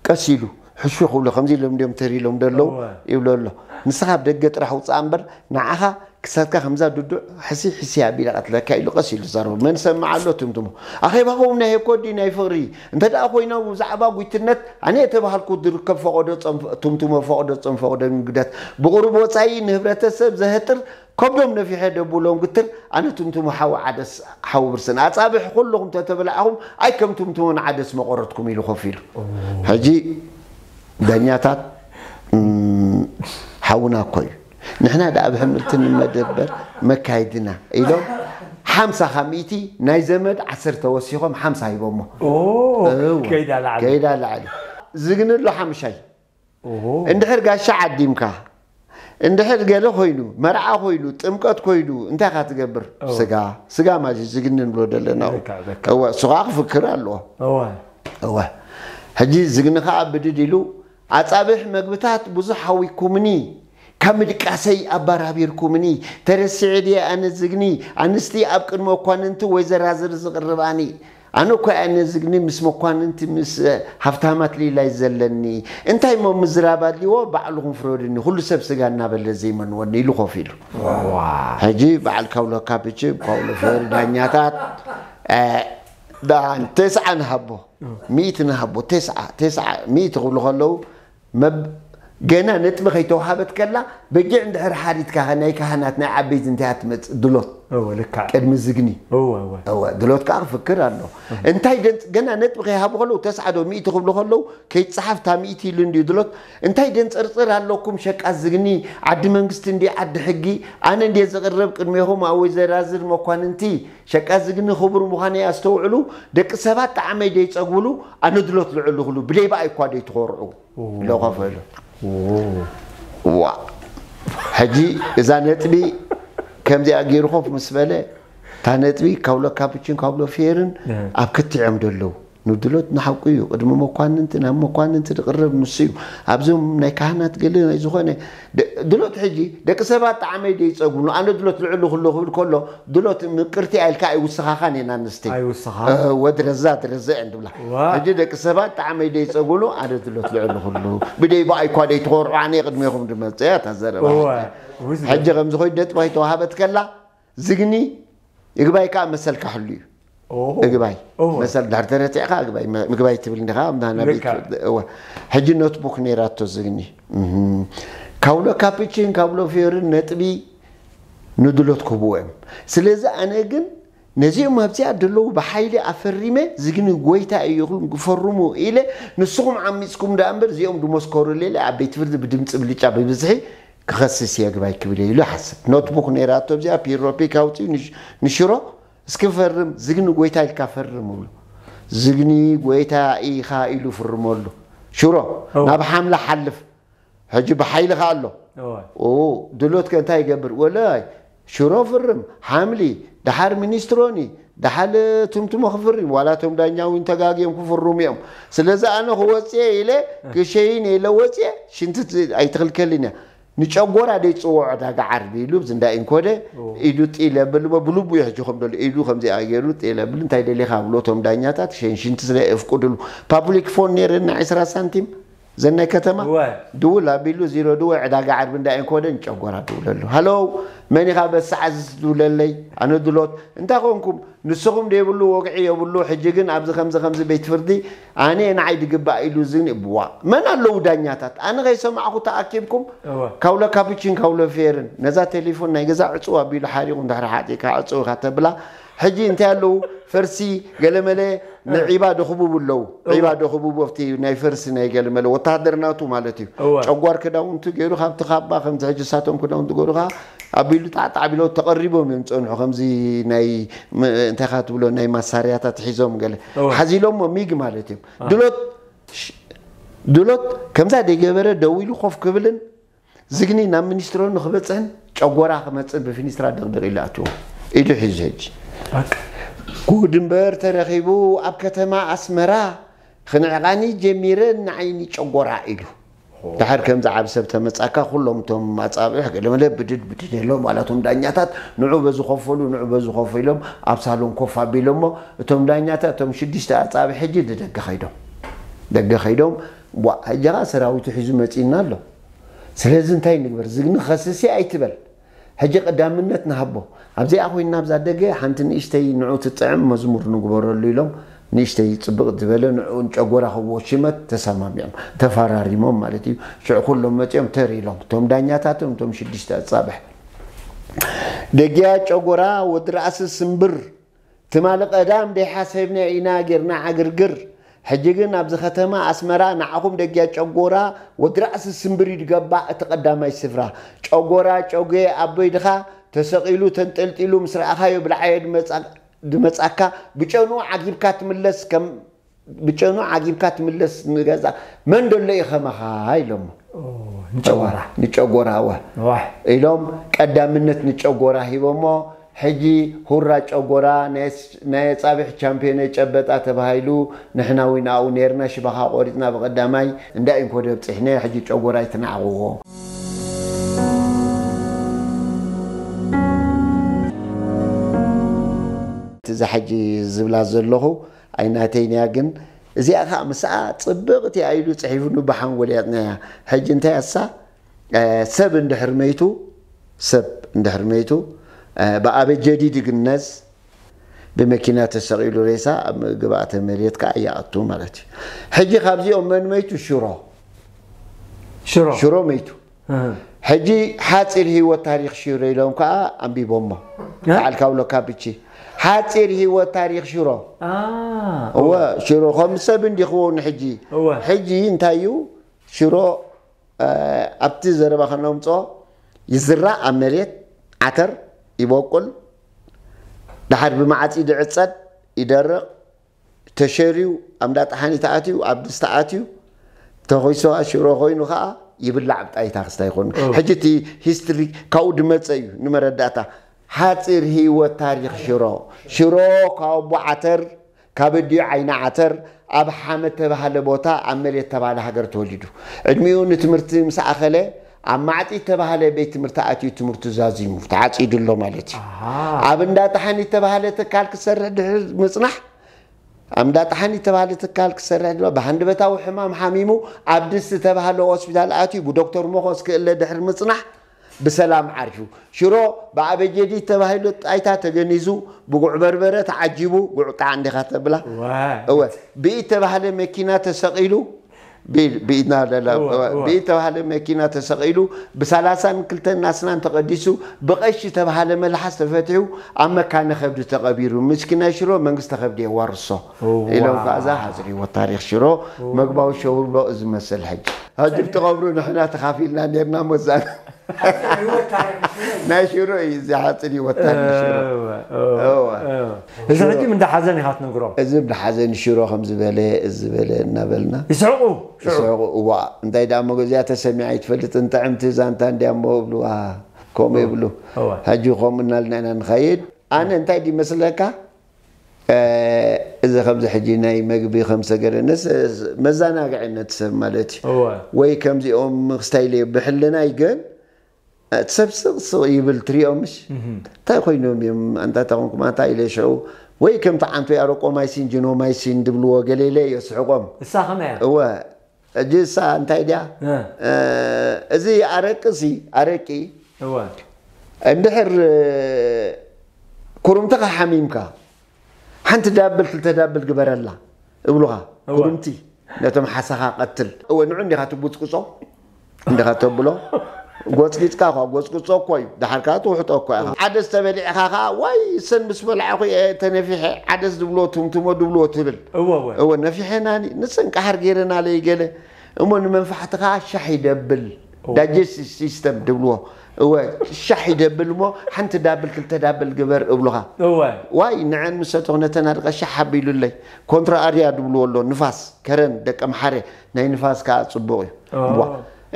ቀስ ኢሉ ሕሹ ክብሎ ከምዚ ኢሎም እንዲዮም ተር ኢሎም ደለዉ እወ። ይብሎ ኣሎ። ንስኻ ኣብ ደገ ጥራሕ ውፅኣ እምበር ንዓኻ ክሳድካ ከምዛ ድዱዕ ሕሲ ሕሲ ኣቢላ ቀትለካ ኢሉ ቀስ ኢሉ ዛረቡ። መን ሰምዓ ኣሎ ትምትሞ ኣኼባኹም ናይ ሄኮዲ ናይ ፍቕሪ እንተ ደኣ ኮይና ብዛዕባ ጉይትነት ኣነ የተባሃልኩ ዝርከብ ፈቐዶ ጸም ትምትሞ ፈቐዶ ጸም ፈቐዶ ንግደት ብቕሩብ ወጻኢ ንህብረተሰብ ዘህጥር ከብዶም ነፊሐ ደብሎም ግትር ኣነ ትምትሞ ሓዊ ዓደስ ሓዊ ብርስን ኣጻብሕ ኩልኹም ተተበላዕኹም ኣይ ከም ትምትሞ ንዓደስ መቆረትኩም ኢሉ ኮፍ ኢሉ ሕጂ ዳኛታት እም፣ ሓውና እኮ እዩ ንሕና ደኣ ብሕምልቲ ንመደበር መካይድና ኢሎም ሓምሳ ካብ ሚእቲ ናይ ዘመድ ዓሰርተ ወሲኾም ሓምሳ ሂቦሞ ኦ፣ እወ። ከይዳ ላዕሊ። ከይዳ ላዕሊ ዝግኒ ኣሎ ሓምሻይ ኦ፣ እንድሕር ጋሻ ዓዲምካ እንድሕር ገለ ኮይኑ መርዓ ኮይኑ ጥምቀት ኮይኑ እንታይ ካ ትገብር እወ። ስጋ ስጋ ማለት ዝግኒ ንብሎ ዘለና በቃ፣ በቃ። እወ እሱ ከዓ ክፍክር ኣለዎ እወ። እወ ሕጂ ዝግኒ ከዓ ብድድ ኢሉ ኣጻብሕ መግብታት ብዙሕ ሃዊኩምኒ ካብ ምድቃሰይ ኣባራቢርኩምኒ ተረሲዐ ድየ ኣነ ዝግኒ ኣንስቲ ኣብ ቅድሚ መኳንንቲ ወይ ዘራዝር ዝቕርባኒ ኣነ እኮ ኣነ ዝግኒ ምስ መኳንንቲ ምስ ሃፍታማት ሊላይ ዘለኒ እንታይ እሞ ምዝራብ ኣድልዎ ባዕልኹም ፍረዱኒ ኩሉ ሰብ ስጋ እናበለ ዘይመንወኒ ኢሉ ኮፍ ኢሉ ሕጂ በዓል ካውሎ ካፕች ካውሎ ፈሪ ዳኛታት እ፣ ዳን ተስዓ ንሃቦ ሚእቲ ንሃቦ ተስዓ ተስዓ ሚእቲ ክብሉ ከለዉ መብ ገና ነጥቢ ከይተዋሃበት ከላ በጊዕ እንድሕር ሓሪትካ ናይ ካህናት ናይ ዓበይቲ እንታይ እያ ትመፅእ ድሎት እወ፣ ልክዕ። ቅድሚ ዝግኒ እወ፣ እወ። እወ ድሎት ከዓ ክፍክር ኣሎ እንታይ ደንፅ ገና ነጥቢ ከይሃቡ ከለዉ ተስዓ ዶ ሚእቲ ክብሉ ከለዉ ከይፀሓፍ እታ ሚእቲ ኢሉ እንድዩ ድሎት እንታይ ደንፅርፅር ኣለኩም ሸቃ ዝግኒ ዓዲ መንግስቲ እንዲ ዓዲ ሕጊ ኣነ እንዲ ዝቕረብ ቅድሜኹም ኣብ ወይዘራዝር መኳንንቲ ሸቃ ዝግኒ ክቡር ምዃነይ ኣስተውዕሉ ደቂ ሰባት ጣዕመይ ደይፀግብሉ ኣነ ድሎት ልዕሉ ክሉ ብደይ በኣይ እኳ ደይትኾርዑ ለኾፈሉ ዋ ሕጂ እዛ ነጥቢ ከምዚኣ ገይሩ ኮፍ ምስ በለ እታ ነጥቢ ካብሎ ካፕችን ካብሎ ፌርን ኣብ ክትዕ እዮም ደለዉ ንድሎት ንሓቁ እዩ ቅድሚ መኳንንቲ ናብ መኳንንቲ ዝቕረብ ንሱ እዩ ኣብዞም ናይ ካህናት ገለ ናይ ዝኾነ ድሎት ሕጂ ደቂ ሰባት ጣዕመይ ደይፀጉኑ ኣነ ድሎት ልዕሉ ክሎ ክብል ከሎ ድሎት ምቅርቲ ኣልካ ኣይውስኻኻን እየን ኣንስቲ ኣይውስኻ ወድረዛ ድረዘ እየን ድብላ ዋ። ሕጂ ደቂ ሰባት ጣዕመይ ደይፀጉኑ ኣነ ድሎት ልዕሉ ክሉ ብደይ ብኣይ እኳ ደይትኾርዑ ኣነ ቅድሜኹም ድመፅእ እያ እታ ዘረባ እወ ሕጂ ከምዚ ኮይድ ነጥቢ ኣይተዋሃበት ከላ ዝግኒ እግባይ ከዓ መሰልካ ሕሉ እዩ ኦሆ። እግባይ እወ። መሰል ድሕር ተረቲዕካ እግባይ መ- ምግባይ ትብል እንዲኻ ናና ቤት ልክዕ። እወ ሕጂ ኖትቡክ ነይራቶ ዝግኒ እህ። ካውሎ ካፕችን ካውሎ ፊዮርን ነጥቢ ንድሎት ክህብዎ እዮም ስለዚ ኣነ ግን ነዚኦም ኣብዚኣ ደለዉ ብሓይሊ ኣፈሪመ ዝግኒ ጎይታ እዩ ይኹም ክፈርሙ ኢለ ንስኹም ዓሚፅኩም ደኣ እምበር እዚኦም ድመስከሩ ሌለ ኣብ ቤት ፍርዲ ብድምፂ ብልጫ ብብዝሒ ክኸስስ እየ ግባይ ክብል እየ ኢሉ ይሓስብ ኖትቡክ ነይራቶ ኣብዚኣ ፒሮፒክ ኣውፅኡ ንሽ- ንሽሮ እስኪ ፈርም ዝግኒ ጎይታ ኢልካ ፈርም እብሉ ዝግኒ ጎይታ ኢኻ ኢሉ ፍርመሉ ሽሮ እወ። ናብ ሓምላ ሓልፍ ሕጂ ብሓይሊ ኸ ኣሎ እወ። ኦ ድሎትከ እንታይ ይገብር ወላይ ሽሮ ፍርም ሓምሊ ደሓር ሚኒስትሮኒ ደሓር ትምትሞ ክፍርም ዋላ እቶም ዳኛ እውን ተጋግዮም ክፍርሙ እዮም ስለዚ ኣነ ክወፅየ ኢለ ክሸይን ኢለ ወፅየ ሽንቲ ት- ኣይትኽልከልን እያ ንጨጎራ ደይ ፅውዖ ዳጋ ዓርቢ ኢሉ ብዚ እንዳ ኢንኮደ ኢዱ ጢል የብል ብልቡ እዩ ሕጂ ከም ደሎ ኢዱ ከምዚኣ ገይሩ ጢል የብል እንታይ ደሊኻ ብሎ እቶም ዳኛታት ሸይን ሽንቲ ስለ የፍቁድሉ ፓብሊክ ፎን ነይረና ዕስራ ሳንቲም ዘናይ ከተማ ድውል ኣቢሉ ዚሮ ድወ ዕዳጋ ዓርቢ እንዳ እንኮደን ጨጎራ ድውለሉ። ሃሎ፣ መን ኢኻ በሰዓት ዝትድውለለይ? ኣነ ድሎት። እንታይ ኮንኩም? ንስኹም ደይብሉ ወግዒ የብሉ። ሕጂ ግን ኣብዚ ከምዚ ከምዚ ቤት ፍርዲ ኣነ ንዓይ ድግባእ ኢሉ ዝን እብዋ። መን ኣለዉ ዳኛታት? ኣነ ከይሰማዕኹ ተኣኪብኩም ካውለ ካፕችን ካውለ ፌርን ነዛ ቴሌፎን ናይ ገዛ ዕፅው ኣቢሉ ሓሪቑ እንድሕር ሓጢእካ ዕፅው ኢኻ ተብላ። ሕጂ እንታይ ኣለዉ? ፈርሲ ገለመለ ንዒባ ደኽቡቡ ኣለዉ። ዒባ ደኽቡቡ ኣብቲ ናይ ፈርሲ ናይ ገለመለ ወታሃደር ናቱ ማለት እዩ። ጨጓር ክዳውንቲ ገይሩ ካብቲ ካባ ከምዚ ሕጂ ሳቶም ክዳውንቲ ገይሩ ከዓ ኣቢሉ ጣዕጣዕ ቢሎ ተቐሪቦም እዮም ዝፀንሑ። ከምዚ ናይ ም- እንታይ ካ ትብሎ ናይ ማሳርያታት ሒዞም ገለ ሓዚሎሞ ሚግ ማለት እዮም። ድሎት ሽ- ድሎት ከምዛ ደይገበረ ደው ኢሉ ኮፍ ክብልን ዝግኒ ናብ ሚኒስትሮ ንክበፅሕን ጨጎራ ክመፅእ ብፊኒስትራ ድቕድቕ ኢሉ ኣትዎ ኢዱ ሒዙ ሕጂ ጉድ እምበር ተረኺቡ ኣብ ከተማ ኣስመራ ክንዕቓኒ ጀሚረ ንዓይኒ ጨጎራ ኢሉ። ድሓር ከምዚ ዓብ ሰብ ተመጻካ ኩሎም እቶም ኣጻብዕ ገለመለ ብድድ ብድድ የሎም ዋላ እቶም ዳኛታት ንዑ በዚ ኮፈሉ ንዑ በዚ ኮፈ ኢሎም ኣብ ሳሎን ኮፍ ኣቢሎሞ እቶም ዳኛታት እቶም ሽዱሽተ ኣጻብዕ ሕጂ ንደገ ከይዶም ደገ ከይዶም ዋ ሕጂ ኸዓ ሰራዊቱ ሒዙ መጺእና ኣሎ። ስለዚ እንታይ ንግበር ዝግኒ ኸስሲ ኣይትበል። ሕጂ ቀዳምነት ንሃቦ። ኣብዚኣ ኮይንና ኣብዛ ደገ ሓንቲ ንእሽተይ ንዑ ትጥዕም መዝሙር ንግበረሉ ኢሎም ንእሽተይ ጽብቕ ዝበለ ንዑ ንጨጎራ ክብዎ ሽመት ተሰማሚዖም ተፈራሪሞም ማለት እዩ። ሽዑ ኩሎም መጺኦም ተር ኢሎም እቶም ዳኛታቶም እቶም ሽዱሽተ ኣጻብሕ ደግያ ጨጎራ ወዲ ራእሲ ስምብር ትማሊ ቀዳም ደይሓሰብናዮ ኢና ጌርና ዕግርግር። ሕጂ ግን ኣብዚ ከተማ ኣስመራ ንዓኹም ደጊያ ጨጎራ ወዲ ራእሲ ስምብር እዩ ድገባእ እቲ ቀዳማይ ስፍራ። ጨጎራ ጨጉየ ኣቦይ ድኻ ተሰቒሉ ተንጠልጢሉ ምስ ረኣኻዮ ብልዓዮ ድመጻ- ድመጻካ ብጨኑ ዓጊብካ ትምለስ ከም ብጨኑ ዓጊብካ ትምለስ ንገዛ መን ደሎ እዩ ከማኻ ኢሎሞ። ንጨጎራ ንጨጎራ እወ ዋሕ ኢሎም ቀዳምነት ንጨጎራ ሂቦሞ። ሕጂ ሁራ ጨጎራ ናይ ኣጻብሕ ቻምፒዮን የጨበጣ ተባሂሉ ንሕና ዊን ኣብኡ ኔርና ሽባኻ ቆሪጽና ብቐዳማይ እንዳ ኢንኮደ ኣብጺሕናዮ ሕጂ ጨጎራ ኣይትናዕቕዎ። እዛ ሕጂ ዝብላ ዘለኹ ኣይናተይን እያ ግን እዚኣ ከዓ ምስኣ ፅብቕቲ እያ ኢሉ ፅሒፉ ንባሓንጎል ያፅናያ። ሕጂ እንታይ ኣሳ ሰብ እንድሕር መይቱ ሰብ እንድሕር መይቱ ብኣበጀዲድ ይግነዝ ብመኪና ተሰቒሉ ሬሳ ኣብ ግብኣተ መሬት ከዓ ይኣቱ ማለት እዩ። ሕጂ ካብዚኦም መን መይቱ? ሽሮ ሽሮ ሽሮ መይቱ። ሕጂ ሓፂር ህይወት ታሪክ ሽሮ ኢሎም ከዓ ኣንቢቦሞ። በዓል ካውሎ ካብቺ ሓፂር ህይወት ታሪክ ሽሮ። እወ ሽሮ ከም ሰብ እንዲኽዎ ንሕጂ። ሕጂ እንታይ እዩ ሽሮ ኣብቲ ዘረባ ከነምፅኦ ይዝራእ ኣብ መሬት ዓተር ይበቁል። ድሓር ብመዓፂ ድዕፀድ ይደርቕ ተሸርዩ ኣብ እንዳ ጠሓኒ ተኣትዩ ኣብ ድስቲ ኣትዩ ተኾይሶ ሽሮ ኮይኑ ከዓ ይብላዕ ብጣይታ ክስታይ ኮይኑ ሕጂ እቲ ሂስትሪ ካብኡ ድመፀ እዩ ንመረዳእታ ሓፂር ህይወት ታሪክ ሽሮ ሽሮ ካብ ኣቦ ዓተር ካብ ኣዲኡ ዓይኒ ዓተር ኣብ ሓመድ ተባሃለ ቦታ ኣብ መሬት ተባሃለ ሃገር ተወሊዱ ዕድሚኡ ንትምህርቲ ምስ ኣኸለ ኣብ ማዕጢ ተባሃለ ቤት ትምህርቲ ኣትዩ ትምህርቱ ዛዚሙ ተዓፂዱ ኣሎ ማለት እዩ ኣብ እንዳ ጠሓኒ ተባሃለ ትካል ክሰርሕ ድሕሪ ምፅናሕ ኣብ እንዳ ጠሓኒ ዝተባህለ ትካል ክሰርሕ ድማ ብሃንደበታዊ ሕማም ሓሚሙ ኣብ ድስ ዝተባህለ ሆስፒታል ኣትዩ ብዶክተር ሞኾስ ክእለ ድሕሪ ምፅናሕ ብሰላም ዓርፊ። ሽሮ ብኣበጀዲድ ተባሂሉ ጣይታ ተገኒዙ ብጉዕ በርበረ ተዓጂቡ ጉዕ ጣዕ እንዲኻ ተብላ እወ ብኢድ ተባህለ መኪና ተሰቒሉ ብኢድ ተባሃለ መኪና ተሰቒሉ ብሳላሳን ክልተን ኣስናን ተቐዲሱ ብቐሺ ተባሃለ መልሓስ ተፈትሑ ኣብ መካነ ከብዲ ተቐቢሩ። ምስኪናይ ሽሮ መንግስተ ከብዲ የዋርሶ ኢሎም ከዓ እዛ ሓፂር ህይወት ታሪክ ሽሮ መግባዊ ሸውርቦ እዚ መስል ሕጂ ሕጂ ብትቐብሩ ንሕና ተኻፊልና ኔርና ሞዛና ናይ ሽሮ እዩ እዚ ሓፂር ህይወት ታሪክ ሽሮ። እዚ ሕጂ እንዳ ሓዘን ኢኻ ትነግሮም። እዚ እንዳ ሓዘን ሽሮ ከም ዝበለ እዚ ዝበለ እናበልና ይስሕቁ ይስሕቁ። እዋ እንታይ ደኣ መጎ እዚኣ ተሰሚዓ ኣይትፈልጥን ጥዕምቲ ዛንታ እንድያ እሞ እብልዋ ከምኡ ይብሉ። ሕጂ ከምኡ እናልና ኢና ንኸይድ። ኣነ እንታይ ድዩ መስለካ እዚ ከምዚ ሕጂ ናይ መግቢ ከም ሰገረ መዘናግዒ ነቲ ሰብ ማለት እዩ። ወይ ከምዚኦም ክስታይ ኢለ ብሕልናይ ግን እቲ ሰብ ስቕ ስቕ ይብል ትሪኦ ምሽ እንታይ ኮይኖም እዮም ኣንታ ተኾንኩም ኣንታ ኢለ ሽዑ ወይ ከምቲ ዓንቶ ኣሮቆማይሲን ጂኖማይሲን ድብልዎ ገሌለ እዮ ስሕቆም እሳ ከመያ እወ ሕጂ እሳ እንታይ ድያ? እ። እ፣ እዚ ኣረቂ ሲ ኣረቂ እወ እንድሕር እ፣ ኩርምትኻ ሓሚምካ ሓንቲ ዳብል ክልተ ዳብል ግበረላ እብሉኻ። እወ። ኩርምቲ ነቶም ሓሳኻ ቀትል። እወ ንዑ እንዲኻ ትጉጽጉጾ እንዲኻ ተብሎ ጎጽጊጽካ ኳ ጎጽጉጾ እኮ እዩ። ድሓር ከዓ ትውሕጦ እኮ ኢኻ። ዓደስ ተበሊዕኻ ከዓ ዋይ እሰን ምስ በላዕኹ እየ ተነፊሐ ዓደስ ዝብልዎ ትምትሞ ዝብልዎ ትብል። እወ እወ እወ ነፊሐናኒ ንሰን ቀሓር ገይረናለይ ገለ እሞ ንመንፋሕትኻ ሻሕ ይደብል። ዳጀስት ሲስተም ድብልዎ እወ ሻሕ ይደብል እሞ ሓንቲ ዳብል ክልተ ዳብል ግበር እብሉኻ። እወ ዋይ ንዐን ምሰተኹ ነተን ኣድቀ ሻሕ ኣቢሉለይ። ኮንትራ ኣርያ ድብልዎ ኣሎ ንፋስ ከረን ደቀ ምሓረ ናይ ንፋስ ከዓ ፅቡቕ እዩ። ኦ። ዋ።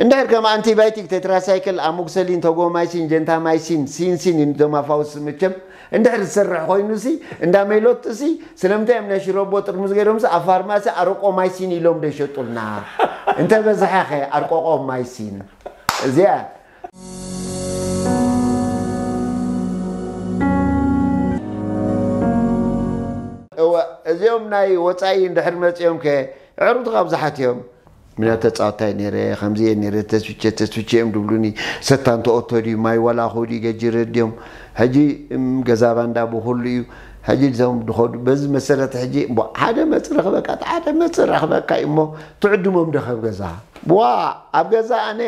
እንድሕር ከም ኣንቲባዮቲክ ቴትራሳይክል ኣሞክሰሊን ተጎማይሲን ጀንታማይሲን ሲንሲን እቶም ኣፋውስ ምችም እንድሕር ዝሰርሕ ኮይኑሲ እንዳ ሜሎትሲ ስለምንታይ እዮም ናይ ሽረቦ ጥርሙዝ ገይሮምሲ ኣብ ፋርማሲ ኣረቆማይሲን ኢሎም ደሸጡልና። እንተበዝሐኸ ኣርቆቆማይሲን እዚኣ እወ እዚኦም ናይ ወፃኢ እንድሕር መፂኦም ከ ዕሩት ካብዝሓት እዮም። ምና ተፃወታይ ነረ ከምዚ እየ ነረ ተስፍቼ ተስፍቼ እዮም ድብሉኒ። ሰታን ተኦቶ ድዩ ማይ ዋላ ኹዲ ገጅረ ድዮም። ሕጂ እም፣ ገዛ ባንዳ ብኩሉ እዩ። ሕጂ እዞም ድኸዱ በዚ መሰረት ሕጂ እሞ ሓደ መፅ ረኽበካ ሓደ መፅ ረኽበካ እዩ እሞ ትዕድሞም ደኸብ ገዛ ዋ ኣብ ገዛ ኣነ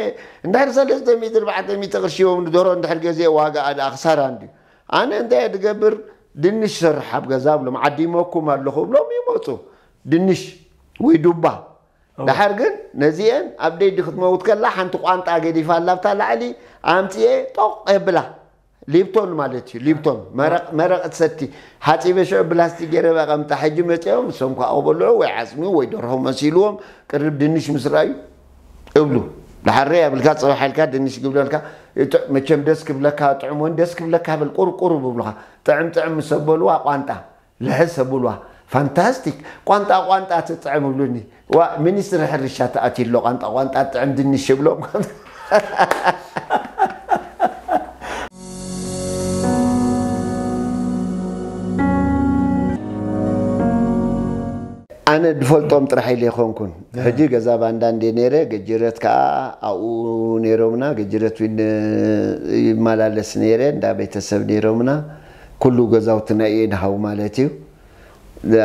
እንድሕር ሰለስተ ሚእቲ ኣርባዕተ ሚእቲ ቅርሺ እዮም ንደሮ እንድሕር ገዜ ዋጋ ኣደ ኣክሳራ እንድዩ። ኣነ እንታይ እየ ድገብር ድንሽ ሰርሕ ኣብ ገዛ ብሎም ዓዲመኩም ኣለኹ ብሎም ይመፁ። ድንሽ ወይ ዱባ ድሓር ግን ነዚአን ኣብ ደይዲ ክትመውት ከላ ሓንቲ ቋንጣ ገዲፋ ኣላብታ ላዕሊ ኣምፅኤ ጦቕ የብላ። ሊፕቶን ማለት እዩ። ሊፕቶን መረቕ መረቕ ትሰቲ ሓፂበ ሽዑ ብላስቲክ ገይረ በቐምጣ ሕጂ መፅኦም እሶም ከዓ ክበልዑ ወይ ዓፅሚ ወይ ደርሆ መሲልዎም ቅርብ ድንሽ ምስ ረኣዩ እብሉ። ድሓር ረይ ኣብልካ ፅባሕ ኢልካ ድንሽ ግብለልካ። መቸም ደስ ክብለካ ጥዑም ወን ደስ ክብለካ በል ቁርብ ቁርብ እብሉካ። ጥዕም ጥዕም ምስ ኣበልዋ ቋንጣ ልሕስ ኣብሉዋ። ፋንታስቲክ ቋንጣ ቋንጣ ትጥዕም እብሉኒ። ዋ ሚኒስትሪ ሕርሻ ተኣትዩ ኣሎ ቋንጣ ቋንጣ ጥዕም ድንሽ እብሎም። ኣነ ድፈልጦም ጥራሕ ኢለ ይኮንኩን። ሕጂ ገዛ ባንዳ እንደ ነይረ ገጅረት ከዓ ኣብኡ ነይሮምና። ገጅረት ዊን ይመላለስ ነይረ እንዳ ቤተሰብ ነይሮምና። ኩሉ ገዛውትና እየ ንሃው ማለት እዩ።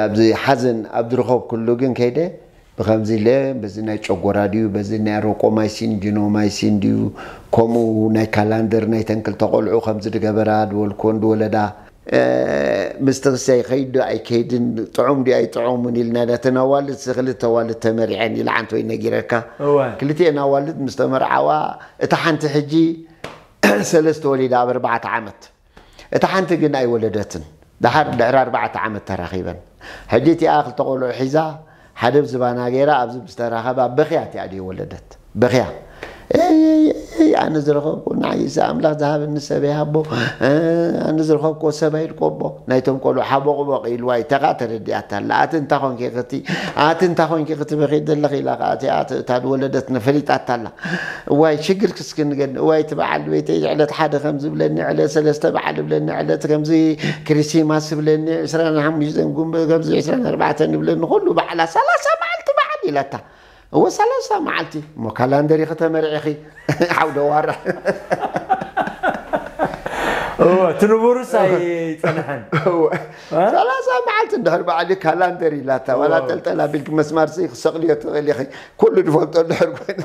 ኣብዚ ሓዘን ኣብ ዝረኸብ ኩሉ ግን ከይደ ብከምዚ ኢለ በዚ ናይ ጨጎራ ድዩ በዚ ናይ ኣሮቆማይሲን ጂኖማይሲን ድዩ ከምኡ ናይ ካላንደር ናይ ተንክልተ ቆልዑ ከምዚ ድገበራ ድወልኮን ድወለዳ እ፣ ምስቲ ክሳይ ይኸይድ ዶ ኣይከይድን ጥዑም ድዩ ኣይጥዑምን ኢልና ነተን ኣዋልድ ሲ ክልተ ኣዋልድ ተመሪዐን ኢልዓንተ ወይ ነጊረካ። እወ ክልቲኤን ኣዋልድ ምስ ተመርዓዋ እታ ሓንቲ ሕጂ ሰለስተ ወሊዳ ኣብ ኣርባዕተ ዓመት እታ ሓንቲ ግን ኣይወለደትን። ድሓር ድሕሪ ኣርባዕተ ዓመት ተራኺበን። ሕጂ እቲኣ ክልተ ቆልዑ ሒዛ ሓደ ብዝባና ገይራ ኣብዚ ምስ ተራኸባ በኽያ እቲኣ ድዩ ወለደት። በኽያ። ኤይ፣ ኤይ፣ ኣነ ዝረኸብኩ ንዓይሰ ኣምላኽ ዝሃበኒ ሰብ ይሃቦ። እ፣ ኣነ ዝረኸብኩ ሰብ ኣይልቆቦ። ናይቶም ቆልዑ ሓቦቕቦቕ ኢልዋ ይተኻ ተረዲኣታ ኣላ። ኣቲ እንታ ኾንኪ ክቲ ኣቲ እንታ ኾንኪ ክትበኺ ዘለኺ ኢላ ከዓ እቲኣ እታ ዝወለደት ነፈሊጣታ ኣላ። እዋይ ሽግር ክስክንገን እዋይ እቲ በዓል ቤተይ ዕለት ሓደ ከም ዝብለኒ ዕለት ሰለስተ በዓል ብለኒ ዕለት ከምዚ ክሪሲማስ ብለኒ ዕስራን ሓሙሽተን ጉንበ ከምዚ ዕስራን ኣርባዕተን ብለኒ ኩሉ በዓላ ሰላሳ መዓልቲ በዓል ኢላታ። እወ ሰላሳ መዓልቲ እሞ ካላንደር ኢኺ ተመርዒኺ። ሓው ደዋራ። እወ ትንቡርስ ኣይፀንሐን። እወ ሰላሳ መዓልቲ እንድሕር በዓል ካላንደር ኢላታ ዋላ ጠልጠል ኣቢልኪ መስማርሲ ክሰቕልዮ ትኽእል ኢኺ። ኩሉ ዝፈልጦ እንድሕር ኮይኑ።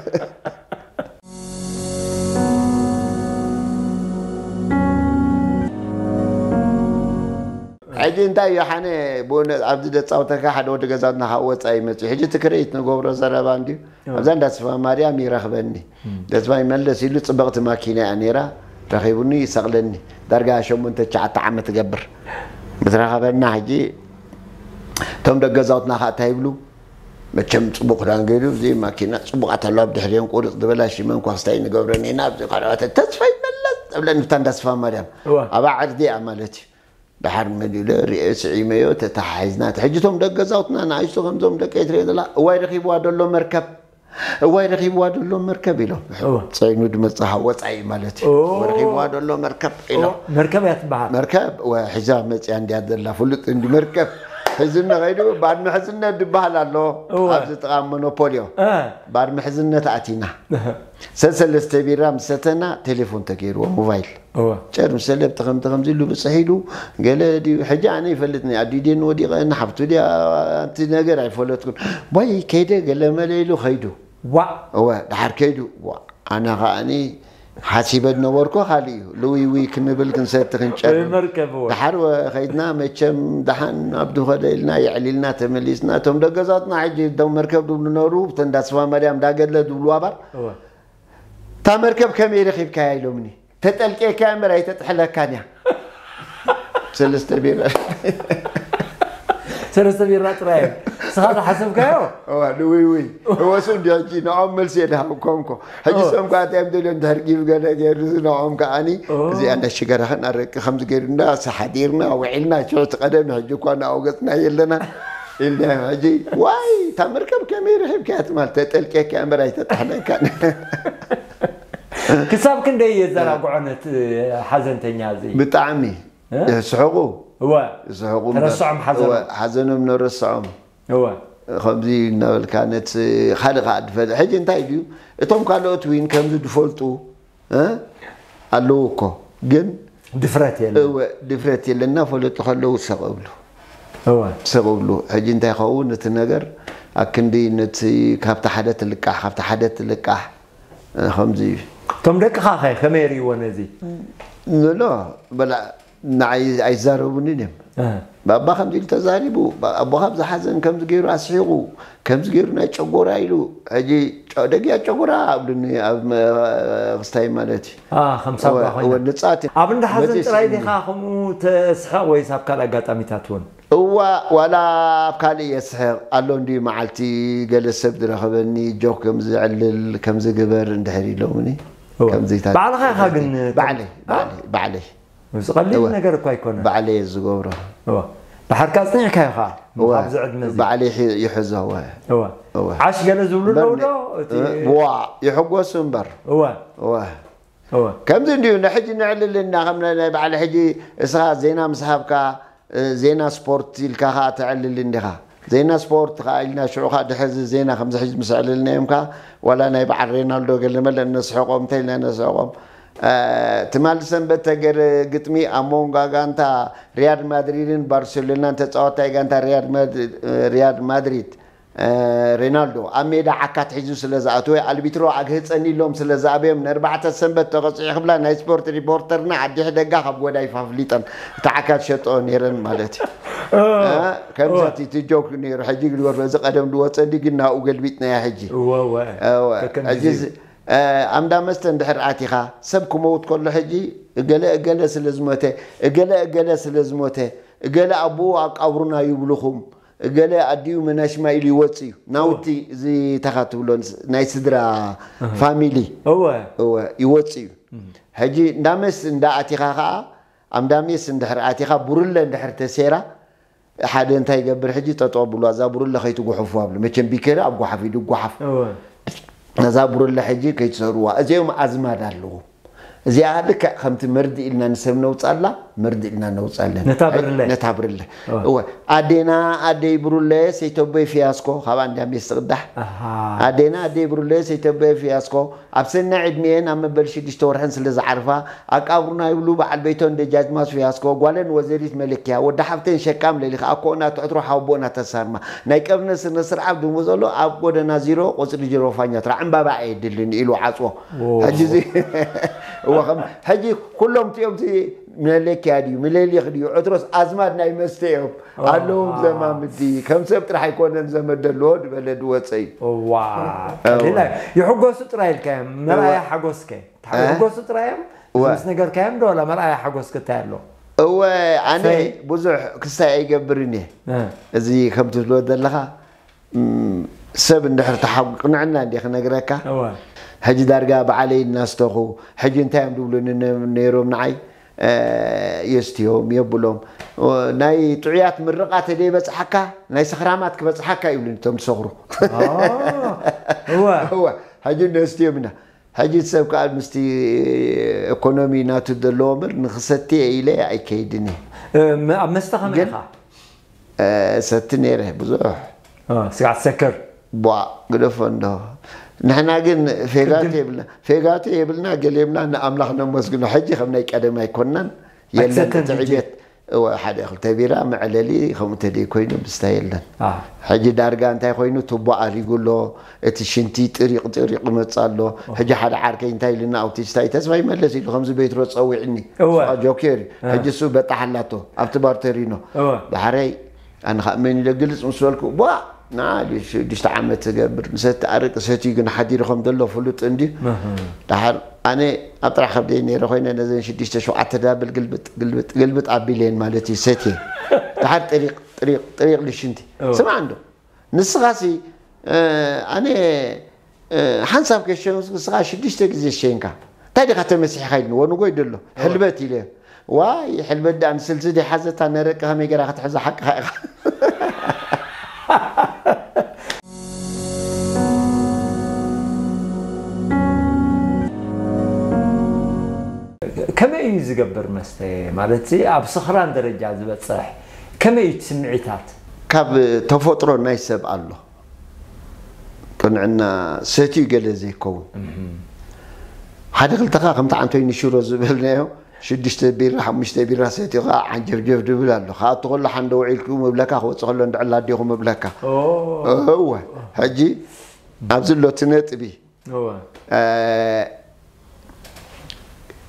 ሕጂ እንታይ እዩ ሓነ ብእውነት ኣብዚ ደፃውተካ ሓደ ወዲ ገዛትና ካብ ወፃኢ መፅዩ ሕጂ እቲ ክርኢት ንገብሮ ዘረባ እንድዩ ኣብዛ እንዳስፋ ማርያም ይረኽበኒ። ደስባይ መለስ ኢሉ ፅብቕቲ ማኪና እያ ነይራ። ረኺቡኒ ይሰቕለኒ። ዳርጋ ሸሞንተ ትሽዓተ ዓመት ገብር ምስ ረኸበና ሕጂ እቶም ደገዛውትና ከዓ እንታይ ይብሉ? መቸም ፅቡቕ ክዳን ገይሩ እዚ ማኪና ፅቡቓት ኣለዋ ብድሕሪኦም ቁርፅ ዝበላ ሽመን ኳስታይ ንገብረን ኢና ኣብዚ ካልኦት ተስፋ ይመለስ እብለን ብታ እንዳስፋ ማርያም እዋ። ኣብ ዓርዲ እያ ማለት እዩ። ድሓር መሊለ ሪኤ ስዒመዮ ተተሓሒዝና ሕጂ እቶም ደገዛውትና ንኣሽቱ ከምዞም ደቀይ ትሪኦ ዘላ እዋይ ረኺብዋ ደሎ መርከብ እዋይ ረኺብዋ ደሎ መርከብ ኢሎም እዋ። ፅዒኑ ድመፅእ ወፃኢ ማለት እዩ። ረኺብዋ ደሎ መርከብ ኢሎም መርከብ እያ ትበሃል። መርከብ ወ- ሒዛ መፅያ እንድያ ዘላ ፍሉጥ እንዲ መርከብ ሕዝነ ኸይዱ ባድ ምሕዝነት ዝበሃል ኣሎ። እወ። ኣብዚ ጥቓ ሞኖፖልዮ እ፣ ባድ ምሕዝነት ኣቲና ሰሰለስተ ቢራ ምስ ሰተና ቴሌፎን ተገይርዎ፣ ሞባይል። እወ። ጨር ምስ ሰለብቲ ከምቲ ከምዚ ኢሉ ብፅሕ ኢሉ፣ ገለ ድዩ ሕጂ ኣነ ይፈልጥኒ ኣዲዴን ወዲቐን ሓብቱ ድያ፣ ኣንቲ ነገር ኣይፈለጥኩን። ቦይ ከይደ ገለ መለ ኢሉ ኸይዱ። ዋእ። እወ፣ ድሓር ከይዱ። ዋ፣ ኣነ ኸኣኒ ሓሲበ ዝነበርኩ ካልእ እዩ። ልውይውይ ክንብል ክንሰቲ ክንጨርር። መርከብ እወ። ድሓር ወ-፣ ኸይድና መቸም ደሓን ኣብ ድኸደ ኢልና የዕሊልና ተመሊስና። እቶም ደገዛትና ሕጂ እቶም መርከብ ድብሉ ነበሩ፣ እተን ዳስፋ ማርያም ዳገድለ ድብሉ ኣባር። እወ። እታ መርከብ ከመይ ረኺብካያ ኢሎምኒ። ተጠልቄካ እምበር ኣይተጥሕለካን እያ። ሰለስተ ቢራ። ሰለስተ ቢራ ጥራይ እዩ። ንስኻ ዝሓሰብካዮ? እዋ፣ ንውይ ውይ። እወሱ እንዲ ሕጂ ንዖም መልሲ የድሃብኮም ኮ። ሕጂ ኦ። ሰም ከኣ እንታይ እዮም ደልዮም ድሕር ጊብ ገለ ገይሩ ንዖም ከኣኒ ኦ። እዚኣ ናይ ሽገራ ከናረቂ ከምዚ ገይሩ እንዳ ሓዲርና ውዒልና ሽዑ እቲ ቀደም ሕጂ እኳ ናብኡ ገጽና የለና። ኢልና ሕጂ ዋይ እታ መርከብ ከመይ ረኺብካያ ትማል ተጠልቄካ እምበር ኣይተጣሕለካን። ክሳብ ክንደይ የዘናግዖ ነቲ ሓዘንተኛ እዚ? ብጣዕሚ እ? ይስሕቑ እወ። ይስሕቑ እምበር። ተረስዖም ሓዘኖም። እወ፣ ሓዘኖም ነረስዖም። እወ። ከምዚ እናበልካ ነቲ ካልእ ከዓ ድፈል ሕጂ እንታይ ድዩ እቶም ካልኦት ዊን ከምዚ ድፈልጡ እ? ኣለዉ እኮ ግን ድፍረት የለ። እወ ድፍረት የለና ፈለጡ ከለዉ ሰቕ እብሉ እወ። ሰቕ እብሉ ሕጂ እንታይ ይኸውን እቲ ነገር ኣክንዲ ነቲ ካብቲ ሓደ ትልቃሕ ካብቲ ሓደ ትልቃሕ እ፣ ከምዚ እዩ እቶም ደቅኻ ኸ ከመይ ርእይዎ ነዚ? ንሎ በላ ንዓይ ኣይዛረቡንን እዮም እ። ባባ ከምዚ ኢሉ ተዛሪቡ ኣቦኻ ብዝሓዘን ከምዚ ገይሩ ኣስሒቑ ከምዚ ገይሩ ናይ ጨጎራ ኢሉ ሕጂ ጨ- ደጊያ ጨጎራ ኣብሉኒ ኣብ መ- ክስታይ ማለት እዩ አ፣ ከም ሳባ እወ- ኮይና። እወ፣ ንጻት እዩ። ኣብ እንዳ ሓዘን መጺእ ጥራይ ስእኒ። ዲኻ ከምኡ ተስሕቕ ወይስ ኣብ ካልእ ኣጋጣሚታት እውን? እዋ ዋላ ኣብ ካልእ የስሕቕ ኣሎ እንድዩ መዓልቲ ገለ ሰብ ዝረኸበኒ ጆክ ከምዚ ዕልል ከምዚ ግበር እንድሕር ኢሎምኒ እወ። ከምዚታት ባዕልኻ ኢኻ ግን ባዕለይ አ? ባዕለይ ባዕለይ እዚ ቀሊል እወ። ነገር እኮ ኣይኮነን። ባዕለይ እየ ዝገብሮ እወ። ድሓርካ ኣጽኒዕካ ኢኻ እወ። ኣብዚ ዕድመ እዚ። ባዕለይ ሒ- ይሕዞ እወ እወ። እወ። ዓሽ ገለ ዝብሉ ኣለዉ ዶ? እቲ እ፣ ዋ ይሕጎሱ እምበር እወ። እወ እወ። ከምዚ እንድዩ ንሕጂ ንዕልልና ከም ናይ ናይ ባዕሊ ሕጂ እስኻ ዜና ምስ ሃብካ እ፣ ዜና ስፖርት ኢልካ ከዓ ተዕልል እንዲኻ ዜና ስፖርት ከዓ ኢልና ሽዑ ከዓ ድሕዚ ዜና ከምዚ ሕጂ ምስ ዕልልናዮም ከዓ ዋላ ናይ በዓል ሬናልዶ ገለ መለ እነስሕቆም እንታይ ኢልና ነስሕቆም እ፣ ትማሊ ሰንበት ተገይረ ግጥሚ ኣብ መንጎ ጋንታ ሪያድ ማድሪድን ባርሴሎናን ተፃወታይ ጋንታ ሪያድ ማድ- እ፣ ሪያድ ማድሪድ እ፣ ሬናልዶ ኣብ ሜዳ ዓካት ሒዙ ስለ ዝኣተወ ኣልቢትሮ ኣግህፀኒ ኢሎም ስለ ዝኣበዮም ንኣርባዕተ ሰንበት ተቐፂዑ ክብላ ናይ ስፖርት ሪፖርተርና ኣዲሕ ደጋ ካብ ጎዳይፍ ኣፍሊጠን እቲ ዓካት ሸጠኦ ነይረን ማለት እዩ እ፣ ከምዚ እቲ ጆክ ነይሩ ሕጂ ግድወር በዚ ቀደም ዝወፀ እንዲ ግን ናብኡ ገልቢጥናያ ሕጂ እወ እወ እወ፣ ከከም ሕጂ ግዜ። እዚ፣ እ፣ ኣምዳ መስተ እንድሕር ኣቲኻ ሰብ ክመውት ከሎ ሕጂ እገለ እገለ ስለ ዝሞተ እገለ እገለ ስለ ዝሞተ እገለ ኣቦኡ ኣብ ቃብሩና ይብልኹም እገለ ኣዲኡ መናሽማ ኢሉ ይወፅእ እዩ ናውቲ እዚ ተኻ ትብሎ ንስ- ናይ ስድራ ፋሚሊ እወ እወ ይወፅእ እዩ ሕጂ እንዳመስ እንዳኣቲኻ ከዓ ኣብ እንዳሜስ እንድሕር ኣቲኻ ቡርለ እንድሕር ተሴራ ሓደ እንታይ ይገብር ሕጂ ጠጠው ብሎ እዛ ቡርለ ከይትጉሕፉ ኣብሉ መቸም ቢከሪ ኣብ ጓሓፍ እዩ ድጓሓፍ እወ ነዛ ቡርለ ሕጂ ከይትሰሩዋ እዚኦም ኣዝማድ ኣለዉ እዚኣ ልክዕ ከምቲ መርዲ ኢልና ንሰብ ነውፃላ መርዲ ኢልና ነውፃለን ነታ ብርለ። ነታ ብርለ እወ። እወ ኣዴና ኣደይ ብሩለ ሰይተቦይ ፊያስኮ ካብ ኣንዳ ሜስ ትቕዳሕ ኣሃ ኣዴና ኣደይ ብሩለ ሰይተቦይ ፊያስኮ ኣብ ሰናይ ዕድሚኤን ኣብ መበል ሽዱሽተ ወርሐን ስለ ዝዓርፋ ኣቃብሩና ይብሉ በዓል ቤቶን ደጃዝማች ፊያስኮ ጓለን ወዘሪት መለኪያ ወዲ ሓፍተን ሸቃም ለሊኻ ኣኮ እናትሕትሮ ሓወቦ እናተሳርማ ናይ ቀብነ ስነ ስርዓት ድሙ ዘሎ ኣብ ጎደና ዚሮ ቁፅሪ ዚሮ ፋኛትራ ዕምባባ ኣየድልን ኢሉ ዓፅዎ ሕጂ እዚ እወ ከም ሕጂ ኩሎም እቲኦም እቲ መለኪያ ድዩ ምለሊኽ ድዩ ዕትሮስ ኣዝማድ ናይ መስተ እዮም ኣለዎም ዘማምዲ ከም ሰብ ጥራሕ ኣይኮነን ዘመድ ኣለዎ ዝበለ ድወፀ እዩ ዋ ቀሊል ኣይ- ይሕጎሱ ጥራይ ኢልካዮም መርኣያ ሓጎስከ እ? ይሕጎሱ ጥራይ እዮም እወ። ምስ ነገርካዮም ዶ ዋላ መርኣያ ሓጎስከ እንታይ ኣሎ እወ ኣነ ሰይ- ብዙሕ ክስታይ ኣይገብርን እየ እ። እዚ ከም ትብሎ ዘለኻ ም፣ ሰብ እንድሕር ተሓጉ ቅንዕና እንዲ ክነግረካ እወ ሕጂ ዳርጋ በዓለይ እናስተኹ ሕጂ እንታይ እዮም ድብሉኒ ነ- ነይሮም ንዓይ እ፣ የስትዮም የብሎም እ፣ ናይ ጥዑያት ምርቓ ተደይበፅሓካ ናይ ሰኽራማት ክበፅሓካ ይብሉኒ እቶም ዝሰኽሩ ኦ፣ እወ እወ ሕጂ ነስትዮም ኢና ሕጂ እቲ ሰብ ከዓ ምስቲ ኢኮኖሚ ናቱ ዘለዎ እምበር ንክሰትየ ኢለ ኣይከይድን እየ እ፣ መ- ኣብ መስተ ከመይ ግን- ኢኻ እ፣ ሰቲ ነይረ ብዙሕ። ስጋዕ ትሰክር። ቧ ግደፎ እንዶ። ንሕና ግን ፌጋቶ የብልና፣ ፌጋቶ የብልና፣ ገሌምና ንኣምላኽ ነመስግኖ። ሕጂ ከም ናይ ቀደም ኣይኮንናን። የለን ኣይትሰተን እቲ ሕጂ? ዕቤት። እወ፣ ሓደ ክልተ ቢራ መዕለሊ ከምኡ ተደይ ኮይኑ ምስታ የለን። አ። ሕጂ ዳርጋ እንታይ ኮይኑ፣ ቱቦ ኣሪጉ ኣሎ፣ እቲ ሽንቲ ጥሪቕ ጥሪቕ ይመጽእ ኣሎ። ሕጂ ሓደ ዓርከይ እንታይ ኢሉና፣ ኣውቲስታይ ተስፋ ይመለስ ኢሉ ከምዚ ቤትሮ ጸዊዕኒ። እወ። ጆኬር እዩ። ሕጂ እሱ በጣሕ ኣላቶ ኣብቲ ባርተሪኖ። እወ። ዳሕረይ ኣነ ከዓ መን ኢለ ግልጽ ምስ በልኩ፣ ቧ፣ ንዓ ሽዱሽተ ዓመት ዝገብር ንሰቲ ኣረቂ ሰትዩ ግን ሓዲሩ ከም ዘሎ ፍሉጥ እንድዩ። ድሓር ኣነ ኣብ ጥራሕ ከብደይ ነይረ ኮይነ ነዘን ሽዱሽተ ሸውዓተ ዳብል ግልብጥ ግልብጥ ግልብጥ ኣቢለየን ማለት እዩ ሰትየ። ድሓር ጥሪቕ ጥሪቕ ጥሪቕ ልሽንቲ። ስማዕ እንዶ ንስኻሲ፣ እ፣ ኣነ፣ እ፣ ሓንሳብ ከሸንኩ ንስኻ ሽዱሽተ ግዜ ሸንካ። እንታይ ዲኻ ተመሲሕኻ ኢልኒ፣ ወንጎይ ደሎ። ሕልበት ኢለ። ዋይ፣ ሕልበት ደኣ ንስልሲ ደይ ሓዘታ ነረቂ ከመይ ገይራ ክትሕዛ ሓቅኻ ኢኻ። ከመይ እዩ ዝገብር መስተ? ማለት ኣብ ስኽራን ደረጃ ዝበፅሕ ከመይ እዩ እቲ ስምዒታት? ካብ ተፈጥሮ ናይ ሰብ ኣሎ። ቅንዕና ሰትዩ ገለ ዘይከውን። ሓደ ክልተኻ ከምቲ ዓንቶይ ንሽሮ ዝበልናዮ ሽዱሽተ ቢራ፣ ሓሙሽተ ቢራ ሰትዩ ከዓ ዓንጀፍጀፍ ድብል ኣሎ። ክኣቱ ከሎ ሓንደ ውዒልኩ ምብለካ፣ ክወፅእ ከሎ እንድዕላ ኣዴኹ ምብለካ። እወ፣ ሕጂ ኣብዚ ኣሎ እቲ ነጥቢ። እ፣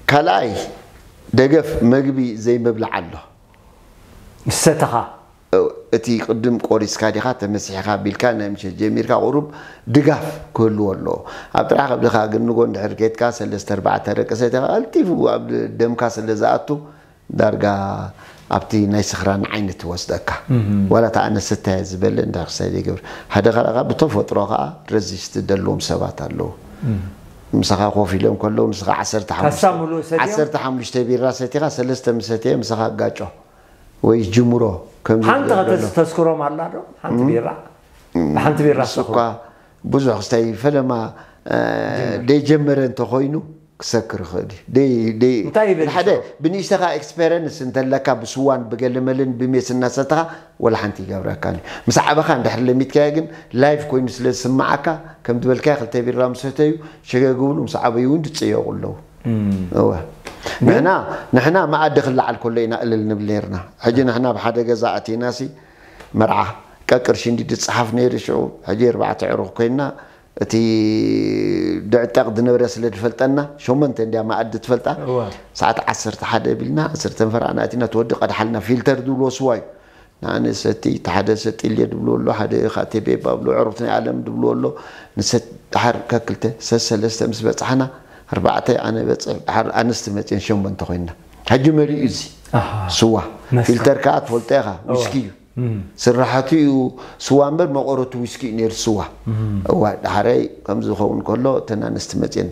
ካልኣይ ደገፍ መግቢ ዘይምብላዕ ኣሎ። ምሰተኻ? እቲ ቅድም ቆሪስካ ዲኻ ተመሲሕካ ቢልካ ናይ ምሸት ጀሚርካ ቁሩብ ድጋፍ ክህልዎ ኣለዎ። ኣብ ጥራሕ ከብድኻ ግን ንጎ እንድሕር ኬድካ ሰለስተ ኣርባዕተ ደቂ ሰቲኻ ቀልጢፉ ኣብ ደምካ ስለ ዝኣቱ ዳርጋ ኣብቲ ናይ ስኽራን ዓይነት ይወስደካ። ዋላ እታ ኣነ ስታየ ዝበለ እንዳ ክሳይ ዘይገብር። ሓደ ካልኣ ብተፈጥሮ ከዓ ረዚስት ደለዎም ሰባት ኣለዉ። ምሳኻ ኮፍ ኢሎም ከለዉ ንስኻ ዓሰርተ ሓሙሽተ ካሳ ሙሉእ ሰትዮም? ዓሰርተ ሓሙሽተ ቢራ ሰቲኻ ሰለስተ ምስ ሰትየ ምሳኻ ኣጋጮ ወይ ጅምሮ ከም ሓንቲ ዝብሎ። ከተስ-፣ ተስክሮም ኣላ ዶ? ሓንቲ ቢራ? ብሓንቲ ቢራ ንሱ እኳ ብዙሕ ክስታይ ፈለማ፣ እ፣ ደይጀመረ እንተኾይኑ ክሰክር ይኽእል እዩ። ደይ-፣ ደይ-፣ እንታይ ይብል ሓደ ሽዑ? ብንእሽተኻ ኤክስፔረንስ እንተለካ ብስዋን ብገለመልን ብሜስ እናሰተኻ ወላ ሓንቲ ይገብረካን እዩ። ምስ ዓበኻ እንድሕር ለሚድካዮ ግን ላይፍ ኮይኑ ስለ ዝስምዓካ ከም ዝበልካዮ ክልተ ቢራ ምስ ሰተዩ ሸገግ ይብሉ፣ ምስ ዓበዩ እውን ዝጽየቑ ኣለዉ። እወ። ንሕና፣ ንሕና መኣዲ ክለዓል ከሎ ኢና እልል ንብል ነይርና። ሕጂ ንሕና ብሓደ ገዛ ኣቲናሲ መርዓ ቀቅር ሽንዲ ዝጸሓፍ ነይሩ ሽዑ። ሕጂ ኣርባዕተ ዕሩኽ ኮይንና እቲ ድዕጠቕ ዝነበረ ስለ ዝፈልጠና ሸሞንተ እንድያ መኣዲ ትፈልጣ። እወ። ሰዓት ዓሰርተ ሓደ ቢልና ዓሰርተ ፈረቓ ኣቲና እቲ ወዲ ቀድሓልና ፊልተር ዝብልዎ ስዋ እዩ። ንኣነ ሰቲ፣ እቲ ሓደ ሰጢልየ ድብልዎ ኣሎ፣ ሓደ ካቴቤባ ብሎ፣ ዕሩት ናይ ኣለም ድብልዎ ኣሎ። ንሰት-፣ ድሓር ከክልተ፣ ሰሰለስተ ምስ በጻሕና፣ ኣርባዕተ ኣነ በጽሕ፣ ድሓር ኣንስቲ መጽየን ሸሞንተ ኮይንና። ሕጂ መሊኡ እዚ ኣሃ። ስዋ። መስተ። ፊልተር ከኣ ትፈልጦ ኢኻ፣ እዋ። ዊስኪ እዩ። እም። ስራሕቱ እዩ ስዋ እምበር መቐረቱ ዊስኪ እዩ ነይሩ ስዋ። እም። እዋ፣ ድሓረይ ከምዚ ዝኸውን ከሎ፣ እተን ኣንስቲ መጽየን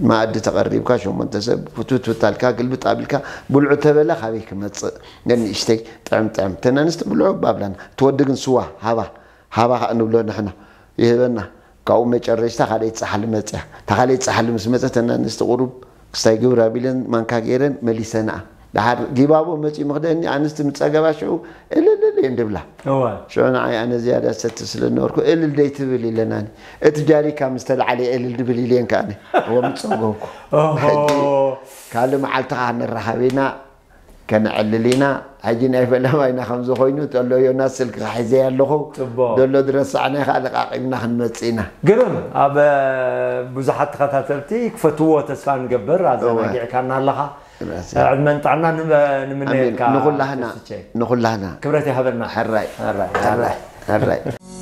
መኣዲ ተቐሪብካ፣ ሸሞንተ ሰብ ፍትፍትፍት ኣልካ፣ ግልብጥ ኣቢልካ፣ ብልዑ ተበለ፣ ካበይ ክመጽእ? ነንእሽተይ ጥዕም ጥዕም። እተን ኣንስቲ ብልዑ ባብላና። እቲ ወዲ ግን ስዋ፣ ሃባ፣ ሃባ ከኣ ንብሎ ንሕና። ይህበና። ካብኡ መጨረሽታ ካልኣይቲ ጻሕሊ መጽያ። እታ ካልኣይቲ ጻሕሊ ምስ መጸት፣ እተን ኣንስቲ ቁሩብ ክስታይ ግብር ኣቢለን፣ ማንካ ገይረን መሊሰንኣ። ደሓር ጊባቦ መጺኡ ምኽደኒ፣ ኣንስቲ ምስ ጸገባ ሽዑ እልልል እየን ድብላ። እወ። ሽዑ ንዓይ ኣነ ዝያዳ ሰቲ ስለ ዝነበርኩ፣ እልል ደይትብል ኢለናኒ። እቲ ጃሪካ ምስ ተላዕለ እልል ድብል ኢለየን ከኣኒ። እወ፣ ምጸገብኩ። ኦሆ። ሕጂ ካልእ መዓልቲ ከኣ ንራኸብ ኢና፣ ከነዕልል ኢና። ሕጂ ናይ ፈለማ ኢና ከምዚ ኮይኑ፣ ተሎ ዮናስ ስልክኻ ሒዘያ ኣለኹ። ጽቡቕ። ዘሎ ዝረሳዕናዮ ከኣ ለቓቒምና ክንመጽእ ኢና። ግርም፣ ኣብ፣ እ፣ ብዙሓት ተኸታተልቲ ክፈትዎ ተስፋ ንገብር። ኣዘናጊዕካና ኣለኻ። እወ። ዕድመን ጥዕናን ን-፣ ንምነየልካ ኣሜን። ንኹላህና፣ ተስፍቼ። ንኹላህና። ክብረት ይሃበልና። ሕራይ። ሕራይ። ሕራይ። ሕራይ።